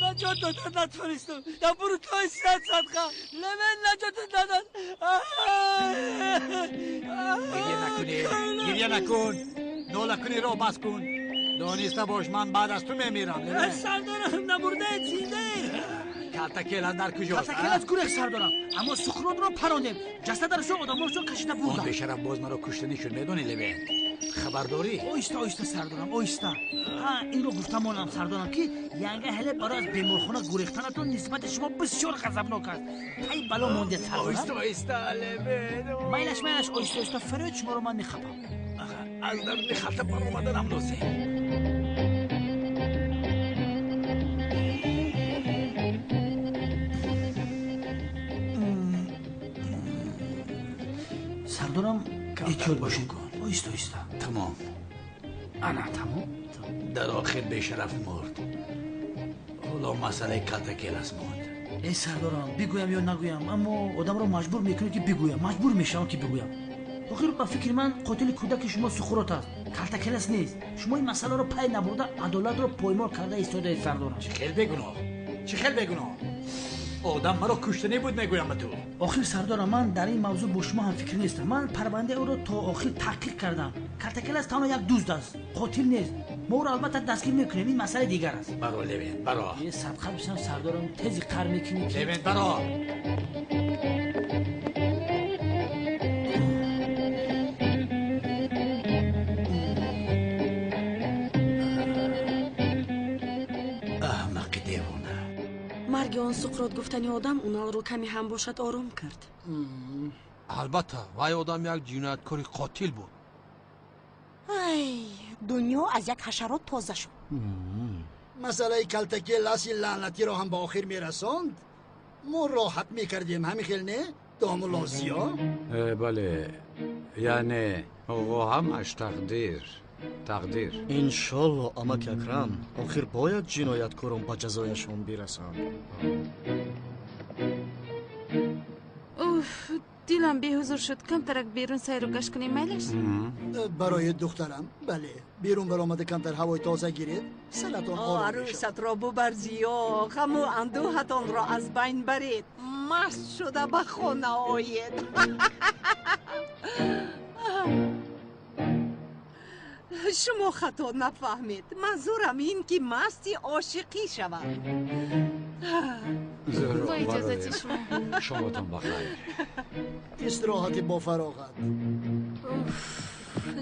Наҷот додан натонистам. Дар бурутҳои сиҳат садқа. Левен наҷотат надод. Гирья накунӣ, гирья накун. Нола куниро бас кун. Дониста бош, ман баъд аз ту мемирам. Сардорам, намурдаед, зиндаед. Калтакелас дар куҷост? Калтакелас гурехт, сардорам. Аммо Суқротро парондем. Ҷасадарашо одамошо кашида бурданд. Он бешараф боз маро куштанӣ шуд, медонӣ, Левен? Хабардорӣ? Оҳиста, оҳиста, сардорам, оҳиста. Ҳа, инро гуфта монам, сардорам, ки янга ҳеле барои аз беморхона гурехтанатон нисбати шумо бисёр ғазабнок аст. Тай бало мондед, сардорам. Оҳиста, оҳиста, Левен. Майлаш, майлаш, оҳиста, оҳиста, фарёд шуморо ман мехапам. Аз даруни халта баромаданам лозим. Сардорам, эҳтиёт бошед. Оҳиста, оҳиста. Тамом. Ана, тамом. Дар охир бешараф мурд. Ҳоло масъалаи Калтакелас монд. Эй сардорам, бигӯям ё нагӯям, аммо одамро маҷбур мекунед ки бигӯям. Маҷбур мешавам ки бигӯям. Охир ба фикри ман қотили кӯдаки шумо Суқрот аст, Калтакелас нест. Шумо ин масъаларо пай набурда адолатро поймол карда истодаед, сардорам. Чӣ хел бегуноҳ? Чӣ хел бегуноҳ? Одам маро куштанӣ буд, мегӯям ба ту. Охир сардорам, ман дар ин мавзӯъ бо шумо ҳамфикр нестам. Ман парвандаи ӯро то охир таҳқиқ кардам. Калтакелас танҳо як дузд аст, қотил нест. Мо ӯро албатта дастгир мекунем, ин масъалаи дигар аст. Баро, Левен, баро. Е садқа бишам, сардорам, тези қар мекунӣ. Левен, баро. Аҳмақи девона. Марги он Суқрот гуфтани одам Уналро каме ҳам бошад ором кард. Албатта, вай одам як ҷинояткори қотил буд. Ай, дунё аз як ҳашарот тоза шуд. Масъалаи Калтакеласи лаънатиро ҳам ба охир мерасонд. Мо роҳат мекардем, ҳамин хел не, домулло Зиё? Бале, яъне ҳамаш тақдир, тақдир. Иншолло, амаки Акрам, охир бояд ҷинояткорон ба ҷазояшон бирасанд. Уф, дилам беҳузур шуд. Камтарак берун сайру гашт кунем, майлаш? Барои духтарам, бале. Берун баромада камтар ҳавои тоза гиред, саратон ором мешавад. Арӯсатро бубар, Зиё, ғаму андӯҳатонро аз байн баред. Маст шуда ба хона оед. Шумо хато нафаҳмед. Манзурам ин ки масти ошиқӣ шавад. Бо иҷозати шумо. Шомотон бахайр. Истироҳати бо фароғат.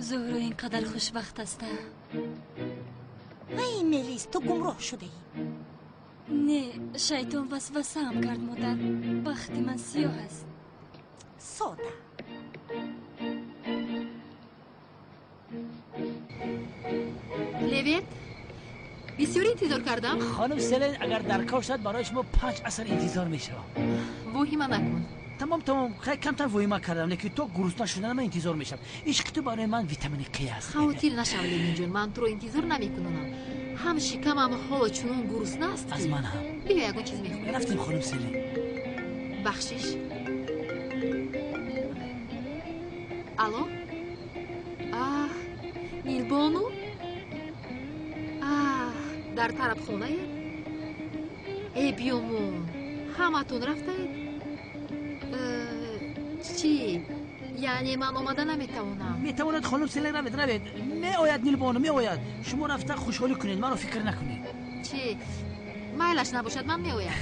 Зуҳро ин қадар хушбахт аста. Ай Мелис, ту гумроҳ шудаӣ. Не, шайтон васвасаам кард, модар. Бахти ман сиёҳ аст. Сода. Левет, бисёр интизор кардам. Хонум Селен, агар дар кор шуд, барои шумо 5 аср интизор мешавам. Воҳима накун. Тамом, тамом, хеле камтар воҳима кардам, лекин то гурусна шудан ман интизор мешавам. Ишқи ту барои ман витамини Қ аст. Хавотир нашав, Ленинҷон, ман туро интизор намекунонам. Ҳам шикамам ҳоло чунон гурусна аст. Аз ман ҳам. Биё ягон чиз мехӯрем. Рафтем, хонум Селен. Бахшиш. Алло? Аҳ, Нилбону? Аҳ, дар тарабхонаед? Э, биёмон, ҳаматон рафтаед? Чӣ? Яъне ман омада наметавонам. Метавонад, хонум Селин, равед, равед. Меояд Нилбону, меояд. Шумо рафта хушҳолӣ кунед, маро фикр накунед. Чӣ? Майлаш набошад, ман меоям.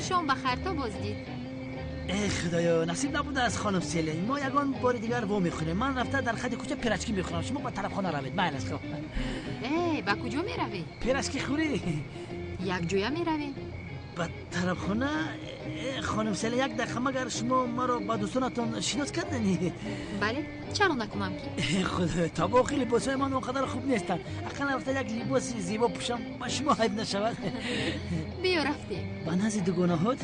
Шом ба хайр, то боздид. Э, худоё, насиб набудааст, хонум Селин. Мо ягон бори дигар во мехӯрем. Ман рафта дар хати кӯча пирачки мехӯрам. Шумо ба тарабхона равед. Майлаш, хоб. Э, ба куҷо меравед? Пирачки хӯрӣ. Якҷоя меравем. Ба тарабхона? Хонум Селин, як дақиқа, магар шумо маро ба дӯстонатон шинос кардани? Бале, чаро накунам ки? Худоё, табоқи либосҳои ман он қадар хуб нестанд. Ақаллан рафта як либоси зебо пӯшам, ба шумо айб нашавад. Биё, рафтем. Ба назди дугонаҳот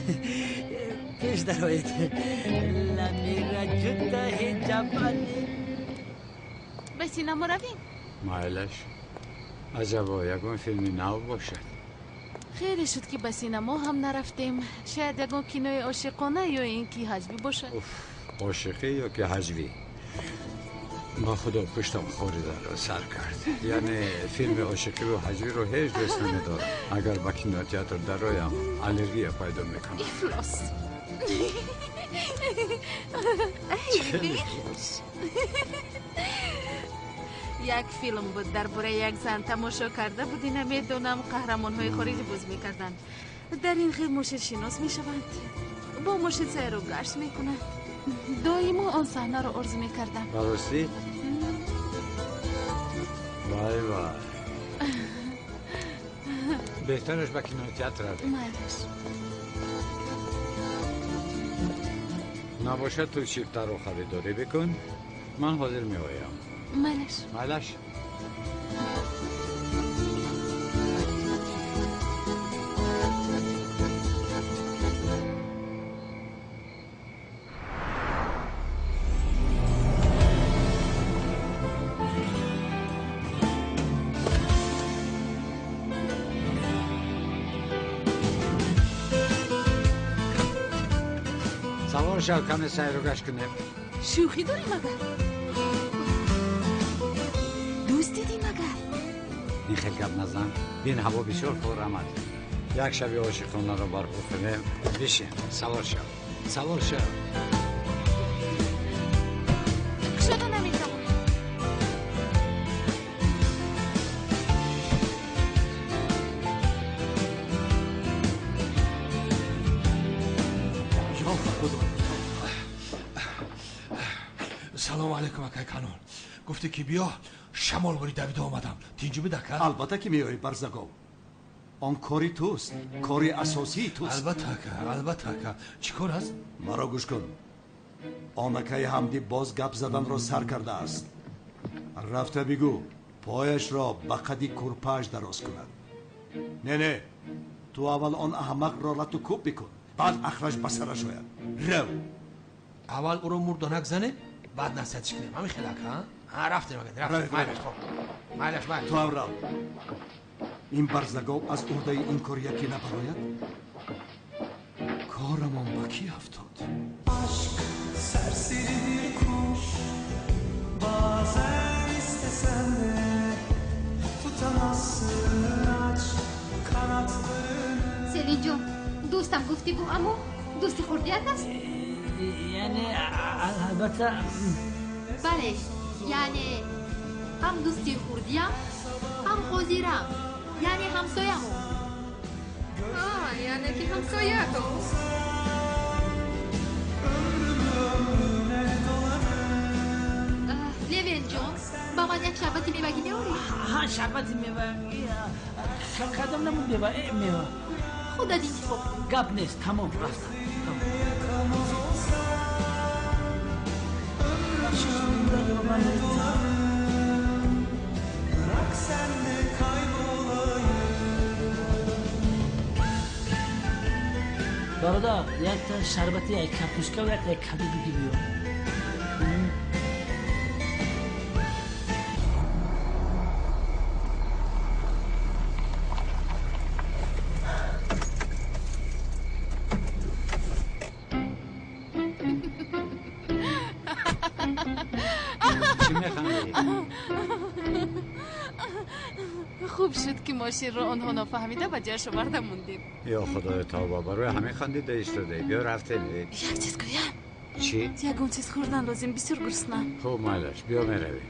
пеш дароед. Ламира ҷудаҳи ҷабани. Ба синамо равем? Майлаш. Аҷабо, ягон филми нав бошад. Хеле шуд, ки ба синамо ҳам нарафтем. Шояд ягон кинои ошиқона ё ин ки ҳаҷвӣ бошад. Ошиқӣ ё ки ҳаҷвӣ? Ба худо, пуштам хоридаро сар кард. Яъне филми ошиқиву ҳаҷвиро ҳеҷ дӯст намедорам. Агар ба кинотеатр дароям, аллергия пайдо мекунам. Ифлос. Ифлос. Як филм буд дар бораи як зан, тамошо карда будӣ, намедонам, қаҳрамонҳои хориҷӣ боз мекарданд. Дар ин хел мошиншинос мешаванд, бо мошин сайру гашт мекунанд. Доимо он саҳнаро орзу мекардам. Ба ростӣ? Вай, вай, беҳтараш ба кинотеатр равем. Майлаш. Набошад, ту чиптаро харидорӣ бикун, ман ҳозир меоям. Майлаш. Майлаш. Савор шав, каме сайру гашт кунем. Шӯхӣ дорӣ магар? Дӯст дидӣ магар? Ин хел гап назан. Бин, ҳаво бисёр форам аст. Як шаби ошиқонаро барпо кунем. Бишин, савор шав, савор шав. Кушода наметавонам. Ҷон худо. Салому алайкум, акай Канон. Гуфтӣ, ки биё, шамол бори давида омадам. Тинҷу бидака? Албатта, ки меоӣ, барзагов. Он кори туст, кори асосии туст. Албатта, ака, албатта, ака. Чӣ кор аст? Маро гӯш кун. Он акаи Ҳамдӣ боз гап заданро сар кардааст. Рафта бигӯ, пояшро ба қади курпааш дароз кунад. Не, не, ту аввал он аҳмақро лату кӯб бикун, баъд ахраш ба сараш ояд. Рав. Аввал ӯро мурдонак занем, баъд насиҳатш кунем. Ҳамин хел, ака? Рафтем, ака, рафтем. Майлаш, хоб, майлаш, майлаш. Ту ҳам рав. Ин барзагов аз уҳдаи ин кор яке набарояд, корамон ба кӣ афтод? Aşk serseri bir kuş. Bazen istesen de tutamazsın, aç kanatlarını. Селинҷон, дӯстам гуфтӣ бу, аммо дӯсти хурдият аст? Яъне, албатта. Бале, яъне ҳам дӯсти хурдиям, ҳам ҳозирам, яъне ҳамсоямон. Яъне ки ҳамсоятон. Левенҷон, ба ман як шарбати мевагӣ меорӣ? Ҳа, шарбати мевагӣ. Кадом намуд мева? Мева худат интихоб кун. Гап нест, тамом, рафтам. Bırak senle kaybolayım. Бародар, якта шарбати як картошка ва якта каду биги биё. Хуб шуд, ки мошинро онҳо нофаҳмида ба ҷояш оварда мондем. Ё худои тавба, барои ҳамин хандида истодаӣ. Биё рафтем. Як чиз гӯям. Чӣ? Ягон чиз хӯрдан лозим, бисёр гурусна. Хуб, майлаш, биё меравем.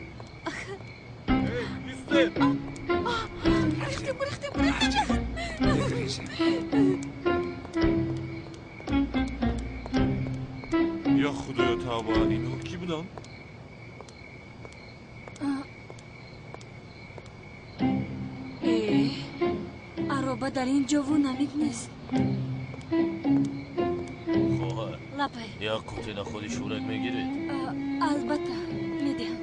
Рехтем, рехтем, рехтем. Ё худоё тавба, инҳо кӣ буданд? Ароба дар ин ҷову намик нест. Хоҳар, лабай. Як қути находи шӯрак мегиред? Албатта, медиҳам.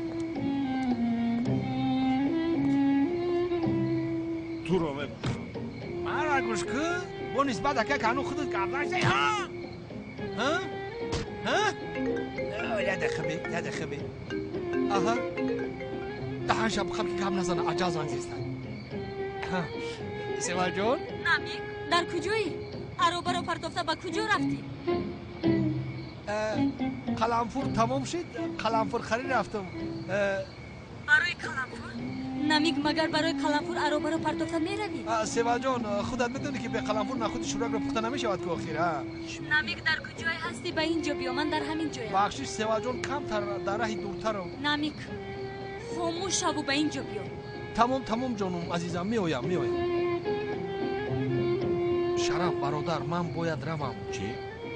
Туро ме Мара гӯш кун, бо нисбат ака кану худат гап заштай, ҳа? Ҳа? Ҳа? Я дақиқа бе, я дақиқа бе. Аҳа. Даҳан шаб қаб ки гап назана, аҷал занг зестан. Севалҷон? Намик, дар куҷоӣ? Аробаро партофта ба куҷо рафтӣ? Қаламфур тамом шид, қаламфур харид рафтам. Барои қаламфур? Намик, магар барои қаламфур аробаро партофта меравӣ? Севалҷон, худат медонӣ ки бе қаламфур нахуди шӯракро пухта намешавад ку охир, ҳа? Намик, дар куҷое ҳастӣ? Ба ин ҷо биё, ман дар ҳамин ҷоям. Бахшиш, Севалҷон, камтар дар раҳи дуртарам. Намик, хомӯш шаву ба ин ҷо биё. Тамом, тамом, ҷонум азизам, меоям, меоям. Шараф бародар, ман бояд равам. Чӣ?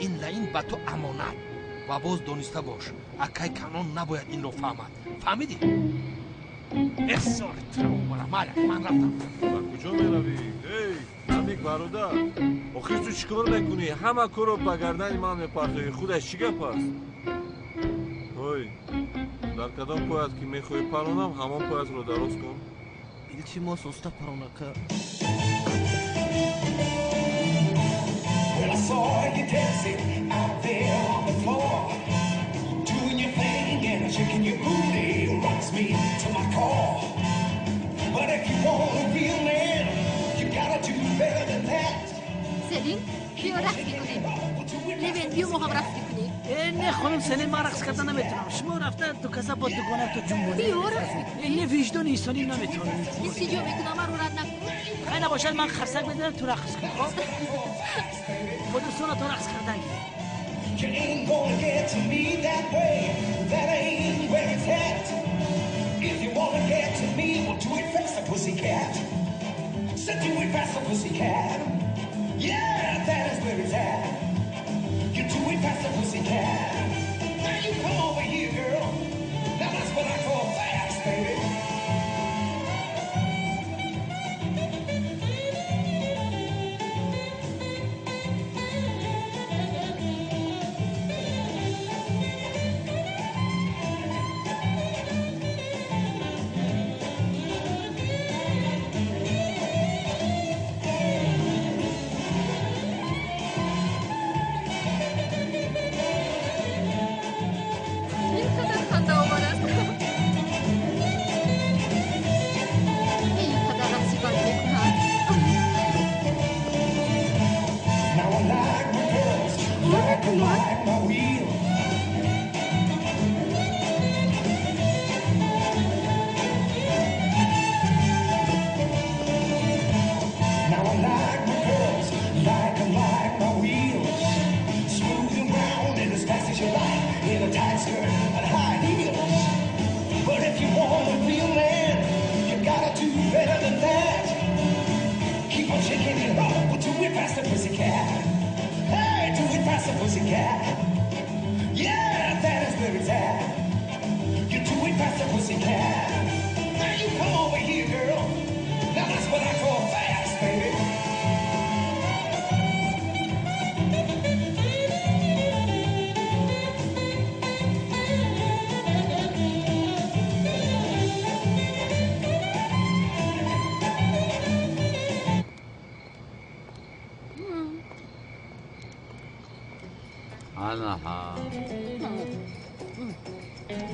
Ин лаин ба ту амонат ва боз дониста бош, акай Канон набояд инро фаҳмад. Фаҳмидӣ? Эсори туро майла, ман рафтам. Ба куҷо меравӣ? Эй, Намик бародар, охир ту чӣ кор мекунӣ? Ҳама корро ба гардани ман мепартоӣ. Худаш чӣ гап аст? Ой, дар кадом поят ки мехоҳӣ паронам, ҳамон поятро дароз кун. Илтимос, уста паронака. Well, I saw you dancing out there on the floor, doing your thing and shaking your booty rocks me to my core. But if you want a real man, you gotta do better than that. Селин, биё рақс мекунем. Левен, биё мо ҳам рақс мекунем. Не, хонум Селин, ман рақс карда наметавонам. Шумо рафта ду каса бо дугонаато ҷунбонед. Биё рақс мекунем. Не, виҷдони инсонӣ наметавонам. Илтиҷо мекунам, маро рад накун. Хай набошад, ман харсак мезанам, ту рақс кун, хоб? Бо дӯстонато рақс кардан гир. You ain't gonna get to me that way. That ain't where it's at. If you wanna get to me, well, do it faster, pussycat. So do it faster, pussycat. Yeah, that is where it's at. You do it faster, pussycat. Now you come over here, girl. Now that's what I call fast, baby.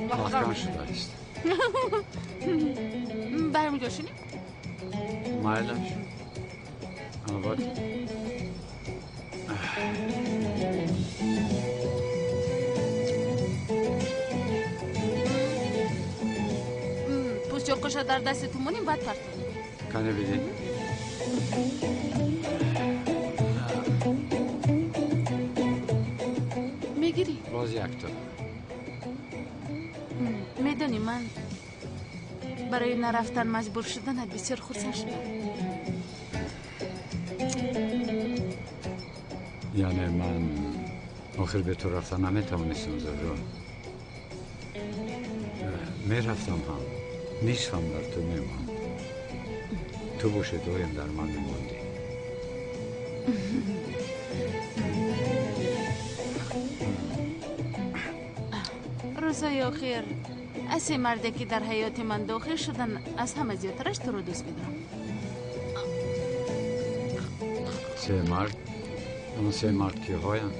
Маҳкам шудааст. Барем ҷо шинем? Майлаш. Албатта. Пӯстчоқоша дар дасти ту монем, баъд партоем. Кане бидӣ. Мегирӣ? Боз якто. Медонӣ, ман барои нарафтан маҷбур шуданат бисёр хурсанд шудам. Яъне ман охир бе ту рафта наметавонистам, Зуҳро. Мерафтам ҳам, нисфам дар ту мемонд. Ту бошед доим дар ман мемондӣ. Рӯзҳои охир аз се марде ки дар ҳаёти ман дохил шуданд, аз ҳама зиёдтараш туро дӯст медорам. Се мард? Он се мард киҳоянд?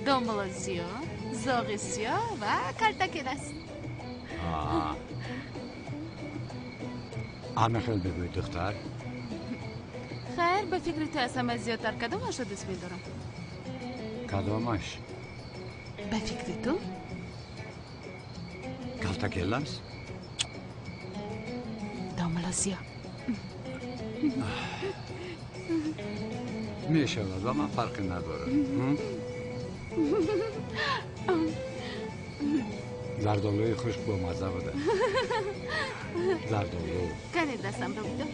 Домла Зиё, зоғи сиёҳ ва калтакелас. Ҳама хел бигӯй, духтар. Хайр, ба фикри ту аз ҳама зиёдтар кадомашро дӯст медорам? Кадомаш? Ба фикри ту? Калтакелас? Домла Зиё. Мешавад, ба ман фарқе надорад. Зардолуи хушк бомазза буда. Зардолу. Кане дастамро бидор.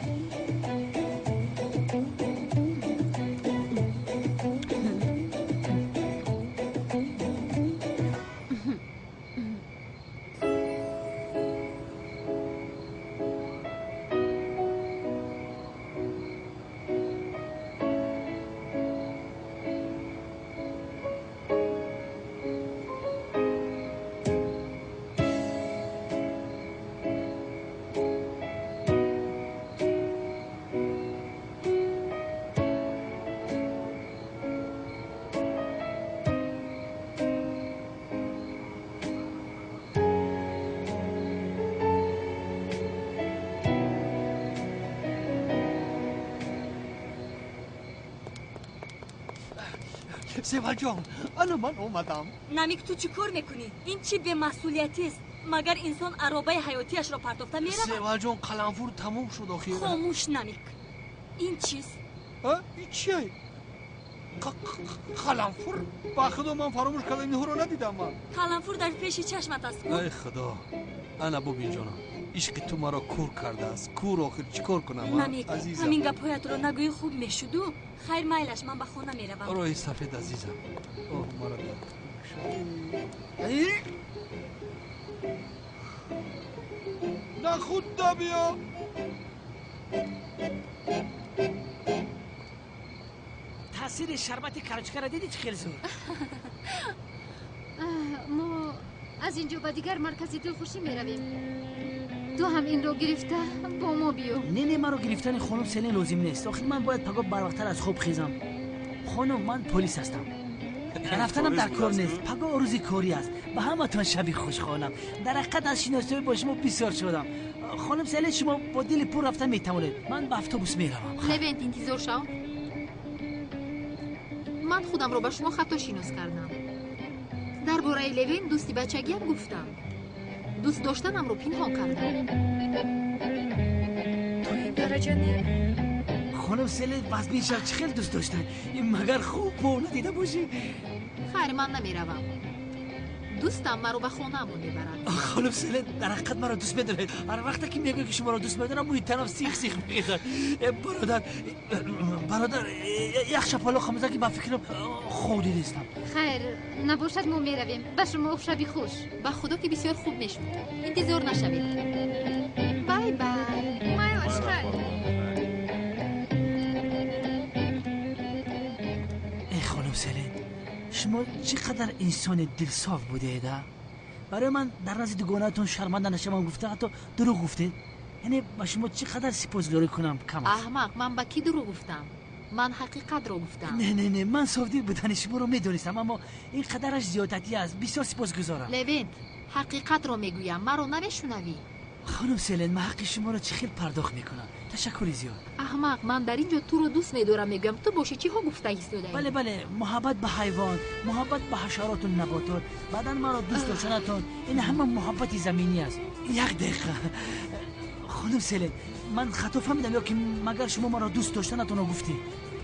Севалҷон, ана ман омадам. Намик, ту чӣ кор мекунӣ? Ин чӣ бемасъулиятист? Магар инсон аробаи ҳаётиашро партофта меравад? Севалҷон, қаламфур тамом шуд охир. Хомӯш, Намик. Ин чист? Ин чие? Қаламфур? Ба худо, ман фаромӯш кардам, инҳоро надидам ман. Қаламфур дар пеши чашмат аст. Ай худо, ана бубин ҷонам, ишқи ту маро кур кардааст. Кур, охир чӣ кор кунам? Намик, ҳамин гапҳоятро нагӯӣ хуб мешуду. Хайр, майлаш, ман ба хона меравам. Роҳи сафед, азизам. Оҳ, маро на худда биё. Таъсири шарбати карочкаро дидӣ чӣ хел зуд? Мо аз ин ҷо ба дигар маркази дилхушӣ меравем. Ту ҳам инро гирифта бо мо биё. Не, не, маро гирифтани хонум Селин лозим нест. Охир ман бояд пагоҳ барвақттар аз хоб хезам. Хонум, ман полис ҳастам. Рафтанам дар кор нест. Пагоҳ рӯзи корӣ аст. Ба ҳаматон шаби хуш, хонам. Дар ҳақиқат аз шиносоӣ бо шумо бисёр шудам. Хонум Селин, шумо бо дили пур рафта метавонед. Ман ба автобус меравам. Левент, интизор шав. Ман худамро ба шумо хато шинос кардам. Дар бораи Левент, дӯсти бачагиам, гуфтам. Дӯст доштанамро пинҳон кардам. То ин дараҷа не. Хонум Селин, вазмин шав, чӣ хел дӯст доштан? Ин магар хуб бо надида бошӣ? Хайр, ман намеравам. Дӯстам маро ба хонаамон мебарад. Хонум Селин, дар ҳақиқат маро дӯст медоред. Ҳар вақте ки мегӯед, ки шуморо дӯст медорам, мӯи танам сих сих мехезад. Бародар, бародар, як шапалоқ хамза, ки ба фикрам хоб дидистам. Хайр, набошад, мо меравем. Ба шумо шаби хуш. Ба худо, ки бисёр хуб мешуд. Интизор нашавед. Бай бай. Майлаш, хайр. Эй хонум Селин, шумо чӣ қадар инсони дилсоф будед, а? Барои ман дар назди дугонаатон шарманда нашавам гуфта, ҳатто дурӯғ гуфтед. Яъне ба шумо чӣ қадар сипосгузорӣ кунам кам аст. Аҳмақ, ман ба кӣ дурӯғ гуфтам? Ман ҳақиқатро гуфтам. Не, не, не, ман софдил будани шуморо медонистам, аммо ин қадараш зиёдатӣ аст. Бисёр сипосгузорам. Левент, ҳақиқатро мегӯям, маро намешунавӣ. Хонум Селин, ман ҳаққи шуморо чӣ хел пардохт мекунам? Ташаккури зиёд. Аҳмақ, ман дар ин ҷо туро дӯст медорам мегӯям, ту бошӣ чиҳо гуфта истодаӣ? Бале, бале, муҳаббат ба ҳайвон, муҳаббат ба ҳашароту наботот, баъдан маро дӯст доштанатон, ин ҳама муҳаббати заминӣ аст. Як дақиқа, хонум Селин, Ман хато фаҳмидам ё ки магар шумо маро дӯст доштанатонро гуфтед?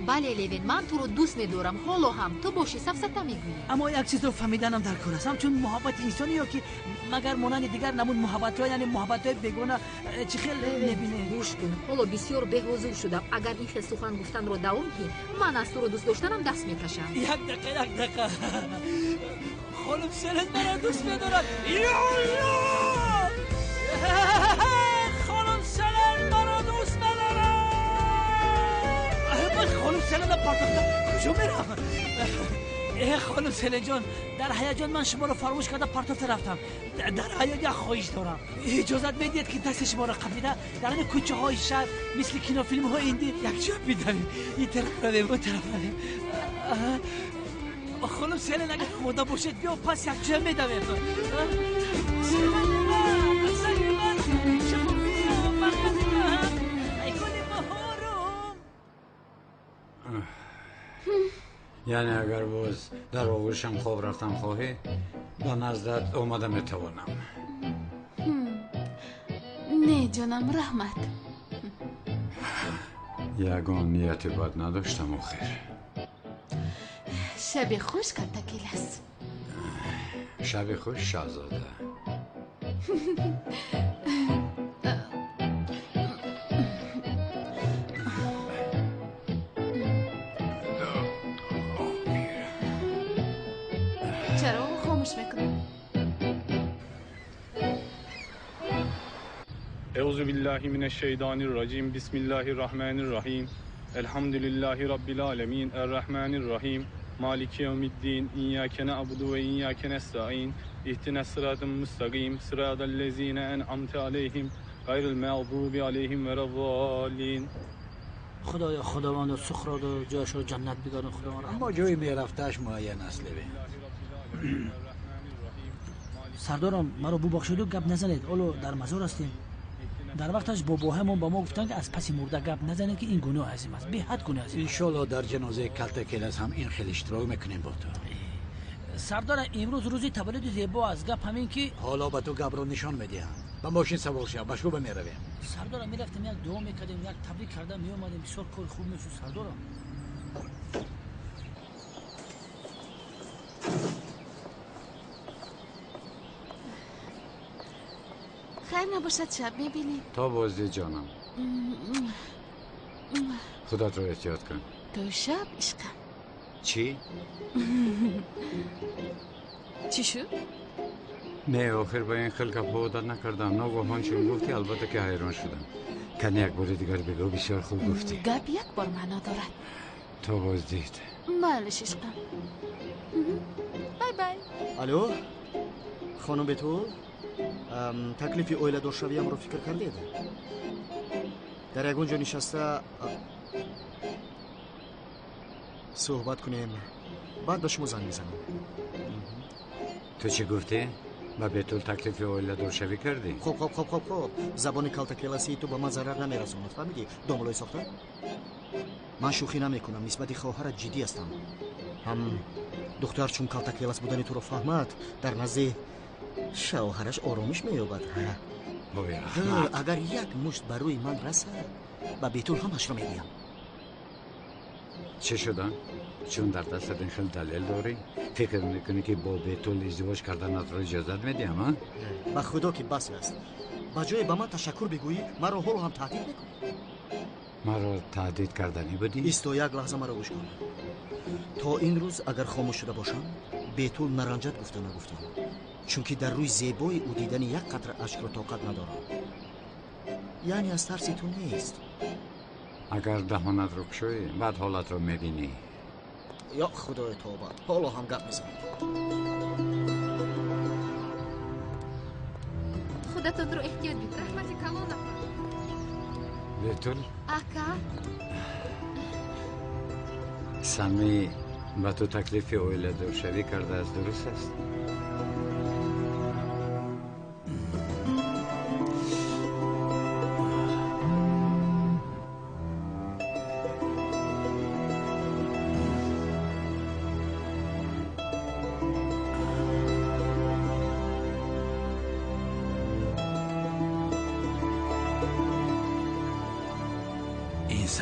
Бале, Левин, ман туро дӯст медорам, ҳоло ҳам. Ту бошӣ сафсата мегӯӣ. Аммо як чизро фаҳмиданам дар кор аст. Ҳамчун муҳаббати инсонӣ ё ки магар монанди дигар намуд муҳаббатҳо, яъне муҳаббатҳои бегона, чӣ хел мебинед? Гӯш кун, ҳоло бисёр беҳузур шудам. Агар ин хел сухан гуфтанро давом диҳӣ, ман аз туро дӯст доштанам даст мекашам. Як дақиқа, як дақиқа. Хонум Селен маро дӯст медорад. Ё Аллоҳ! Хонум Селен маро дӯст медорад. Ман хонум Селена партохта куҷо мерам? Э, хонум Селен ҷон, дар ҳаяҷон ман шуморо фаромӯш карда партофта рафтам. Дар ҳаёт як хоҳиш дорам. Иҷозат медиҳед ки дасти шуморо қапида дар ҳамин кӯчаҳои шаҳр мисли кинофилмҳои ҳиндӣ якҷоя бидавем. Ин тараф равем, он тараф равем. Хонум Селен, агар омода бошед, биё пас якҷоя медавем. Яъне агар боз дар оғӯшам хоб рафтам хоҳӣ, ба наздат омада метавонам. Не, ҷонам, раҳмат. Ягон нияти бад надоштам охир. Шаби хуш, Калтакелас. Шаби хуш, шаҳзода. Чароғро хомӯш мекунам. Euzu billahi mineşşeytanirracim. Bismillahirrahmanirrahim. Elhamdülillahi rabbil alamin. Errahmanirrahim. Maliki yevmiddin. İyyake na'budu ve iyyake nestaîn. İhdinas sıratal müstakim. Sıratal lezine en'amte aleyhim. Gayril mağdubi aleyhim velezzallin. Худоё, Худовандо, Суқротро ҷояшро ҷаннат бигардон, Худованд. Аммо ҷои мерафтааш муайян аст, Левин. Сардорам, маро бубахшеду гап назанед. Ҳоло дар мазор ҳастем. Дар вақташ бобоҳамон ба мо гуфтанд, ки аз паси мурда гап назанед, ки ин гуноҳ азим аст, беҳад гуноҳ азим. Иншоалло дар ҷанозаи Калтакелас ҳам ин хел иштирок мекунем бо ту. Сардорам, имрӯз рӯзи таваллуди зебо аст. Гап ҳамин ки ҳоло ба ту гапро нишон медиҳам. Ба мошин савор шав, ба шӯъба меравем. Сардорам, мерафтем, як дуо мекардем, як табрик карда меомадем, бисёр кори хуб мешуд, сардорам. Хайр набошад, шаб мебинем. То боздид, ҷонам. Худатро эҳтиёт кун. То шаб, ишқам. Чӣ? Чӣ шуд? Не, охир ба ин хел гапҳо одат накардам. Ногаҳон чун гуфтӣ, албатта ки ҳайрон шудам. Кани як бори дигар бигӯ, бисёр хуб гуфтӣ. Гап як бор маъно дорад. То боздид. Майлиш, ишқам. Бай бай. Алло, хонум Бетул, таклифи оиладоршавиямро фикр кардед? Дар ягон ҷо нишаста суҳбат кунем, баъд ба шумо занг мезанам. Ту чӣ гуфтӣ? Ба Бетул таклифи оиладоршавӣ кардӣ? Хоб, хоб, хоб, хоб, хоб. Забони калтакеласии ту ба ман зарар намерасонад, фаҳмидӣ, домулои сохта? Ман шӯхӣ намекунам, нисбати хоҳарат ҷиддӣ ҳастам. Ҳам духтар чун калтакелас будани туро фаҳмад, дар назди шавҳараш оромиш меёбад. Агар як мушт ба рӯи ман расад, ба Бетул ҳамашро мегӯям. Чӣ шудам? Чун дар дастат ин хел далел дорӣ, фикр мекунӣ ки бо Бетул издивоҷ карданатро иҷозат медиҳам, а? Ба худо ки бас аст. Ба ҷое ба ман ташаккур бигӯӣ, маро ҳоло ҳам таҳдид мекунӣ. Маро таҳдид карданӣ будӣ? Исто, як лаҳза маро гӯш кун. То ин рӯз агар хомӯш шуда бошам, Бетул наранҷад гуфта нагуфтам, чунки дар рӯи зебои ӯ дидани як қатра ашкро тоқат надорам. Яъне аз тарси ту нест. Агар даҳонатро кушоӣ, баъд ҳолатро мебинӣ. Ё худои тоба, ҳоло ҳам гап мезанед. Худатонро эҳтиёт бикунед. Раҳмати калон, апа. Бетул? Ака. Сами ба ту таклифи оиладоршавӣ кардааст, дуруст аст?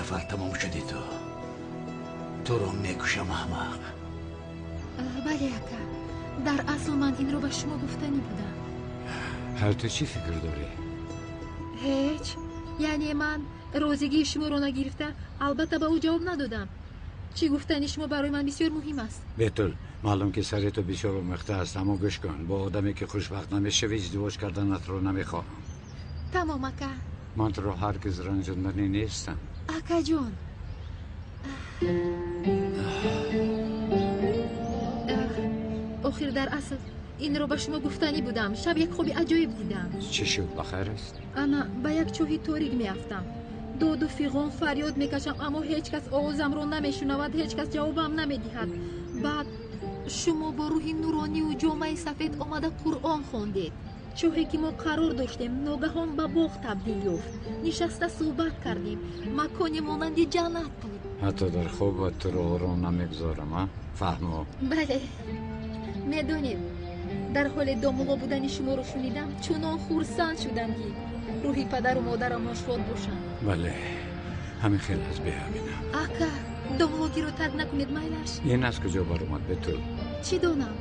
Сафар тамом шуди ту. Туро мекушам, аҳмақ. Бале, ака. Дар асл ман инро ба шумо гуфтанӣ будам. Ҳар ту чӣ фикр дорӣ? Ҳеҷ. Яъне ман розигии шуморо нагирифта, албатта ба ӯ ҷавоб надодам. Чӣ гуфтани шумо барои ман бисёр муҳим аст. Бетул, маълум ки сари ту бисёр омехта аст, аммо гӯш кун, бо одаме ки хушбахт намешавӣ издивоҷ карданатро намехоҳам. Тамом, ака. Ман туро ҳаргиз ранҷонданӣ нестам. Акаҷон. Охир дар асл инро ба шумо гуфтанӣ будам. Шаб як хоби аҷоиб дидам. Чӣ шуд, ба хайр аст? Ана ба як чоҳи торик меафтам. Доду фиғон фарёд мекашам, аммо ҳеҷ кас овозамро намешунавад, ҳеҷ кас ҷавобам намедиҳад. Баъд шумо бо рӯҳи нурониву ҷомаи сафед омада Қуръон хондед. Чоҳе ки мо қарор доштем, ногаҳон ба боғ табдил ёфт. Нишаста суҳбат кардем. Маконе монанди ҷаннат буд. Ҳатто дар хобат туро ором намегузорам, а? Фаҳмо? Бале. Медонед, дар ҳоле домулло будани шуморо шунидам, чунон хурсанд шудам, ки рӯҳи падару модарамон шод бошанд. Бале, ҳамин хел аст, беаминам. Ака, домуллогиро тарк накунед, майлаш. Ин аз куҷо баромад, Бетул? Чӣ донам?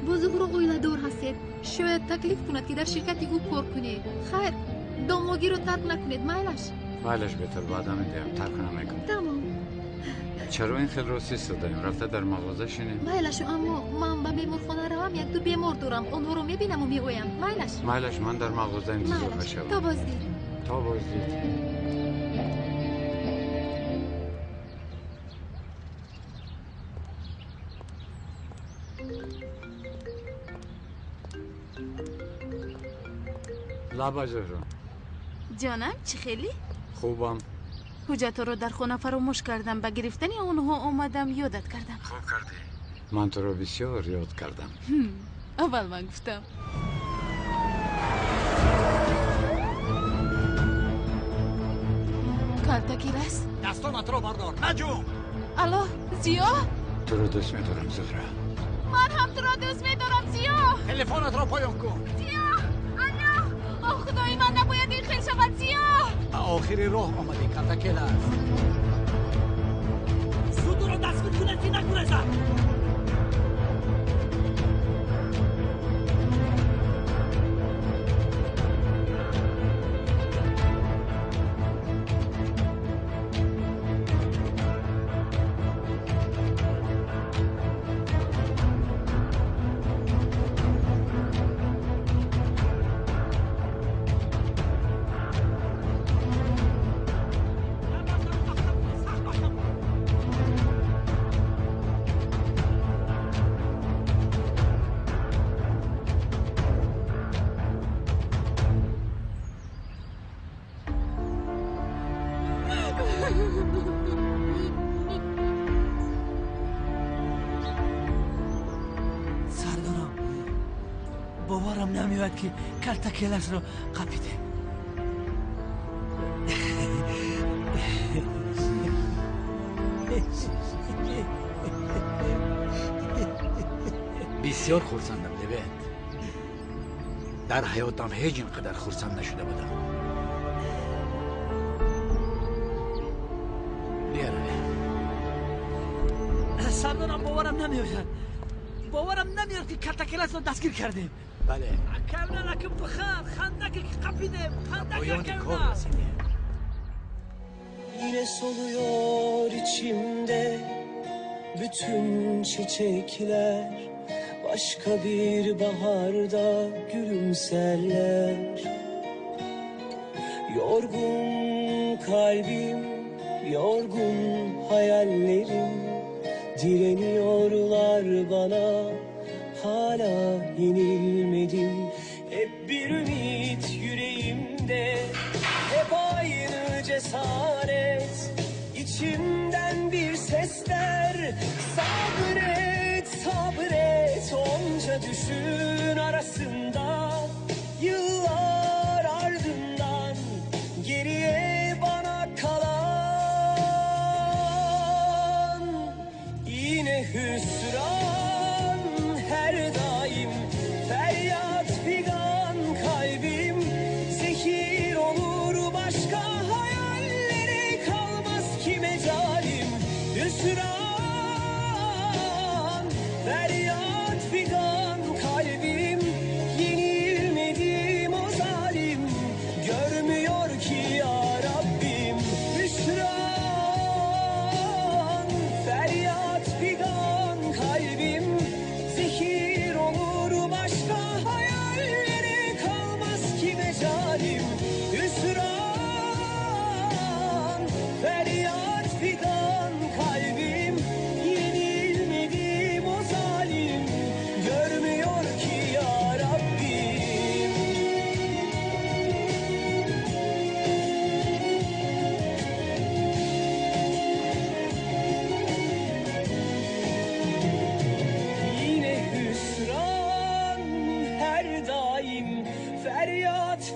Бо Зуҳро оиладор ҳастед. Шояд таклиф кунад, ки дар ширкати ӯ кор кунед. Хайр, домуллогиро тарк накунед, майлаш. Майлаш, Бетул, ваъда медиҳам, тарк намекунам. Тамом. Чаро ин хел рости истодаем? Рафта дар мағоза шинем. Майлашу, аммо ман ба беморхона равам, як-ду бемор дорам. Онҳоро мебинаму меоям. Майлаш? Майлаш, ман дар мағоза интизор мешавам. То боздид. То боздид. Лаба, Зуҳро. Ҷонам, чӣ хеле? Хубам. Ҳуҷҷатҳоро дар хона фаромӯш кардам. Ба гирифтани онҳо омадам, ёдат кардам. Хуб кардӣ. Ман туро бисёр ёд кардам. Аввал ман гуфтам. Калтаки раст? Дастонатро бардор, наҷум! Алло, Зиё? Туро дӯст медорам, Зуҳра. Ман ҳам туро дӯст медорам, Зиё! Телефонатро поён кун. Зиё! Алло! О, худои ман, набояд ин хел шавад, Зиё! Ба охири роҳ омадӣ, Калтакелас. Зуд ӯро дастгир кунед, ки нагурезад. Сардорам, боварам намеояд, ки калтакеласро қапидем. Бисёр хурсандам, Левент. Дар ҳаётам ҳеҷ ин қадар хурсанд нашуда будам. Биёравем. Сардорам, боварам намеояд. Боварам намеояд, ки калтакеласро дастгир кардем. Бале. Акавна, акм биханд, хандаке ки қапидем, хандаке Поёни кор акавна. расидем. Yine soluyor içimde bütün çiçekler, başka bir baharda gülümserler. Yorgun kalbim, yorgun hayallerim direniyorlar bana, hala yenilmedim. Hep bir ümit yüreğimde, hep aynı cesaret. İçimden bir ses der, sabret, sabret. Onca düşün arasında, yıllar ardından geriye bana kalan yine hüsran her daim. Feryat figan kalbim, zehir olur başka hayallere kalmaz.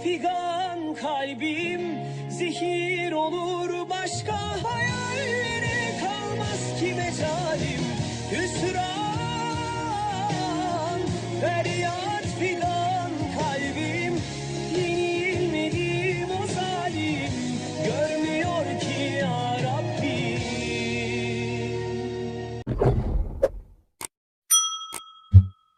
Figan kalbim zehir olur, başka hayallere kalmaz ki mecalim. Hüsran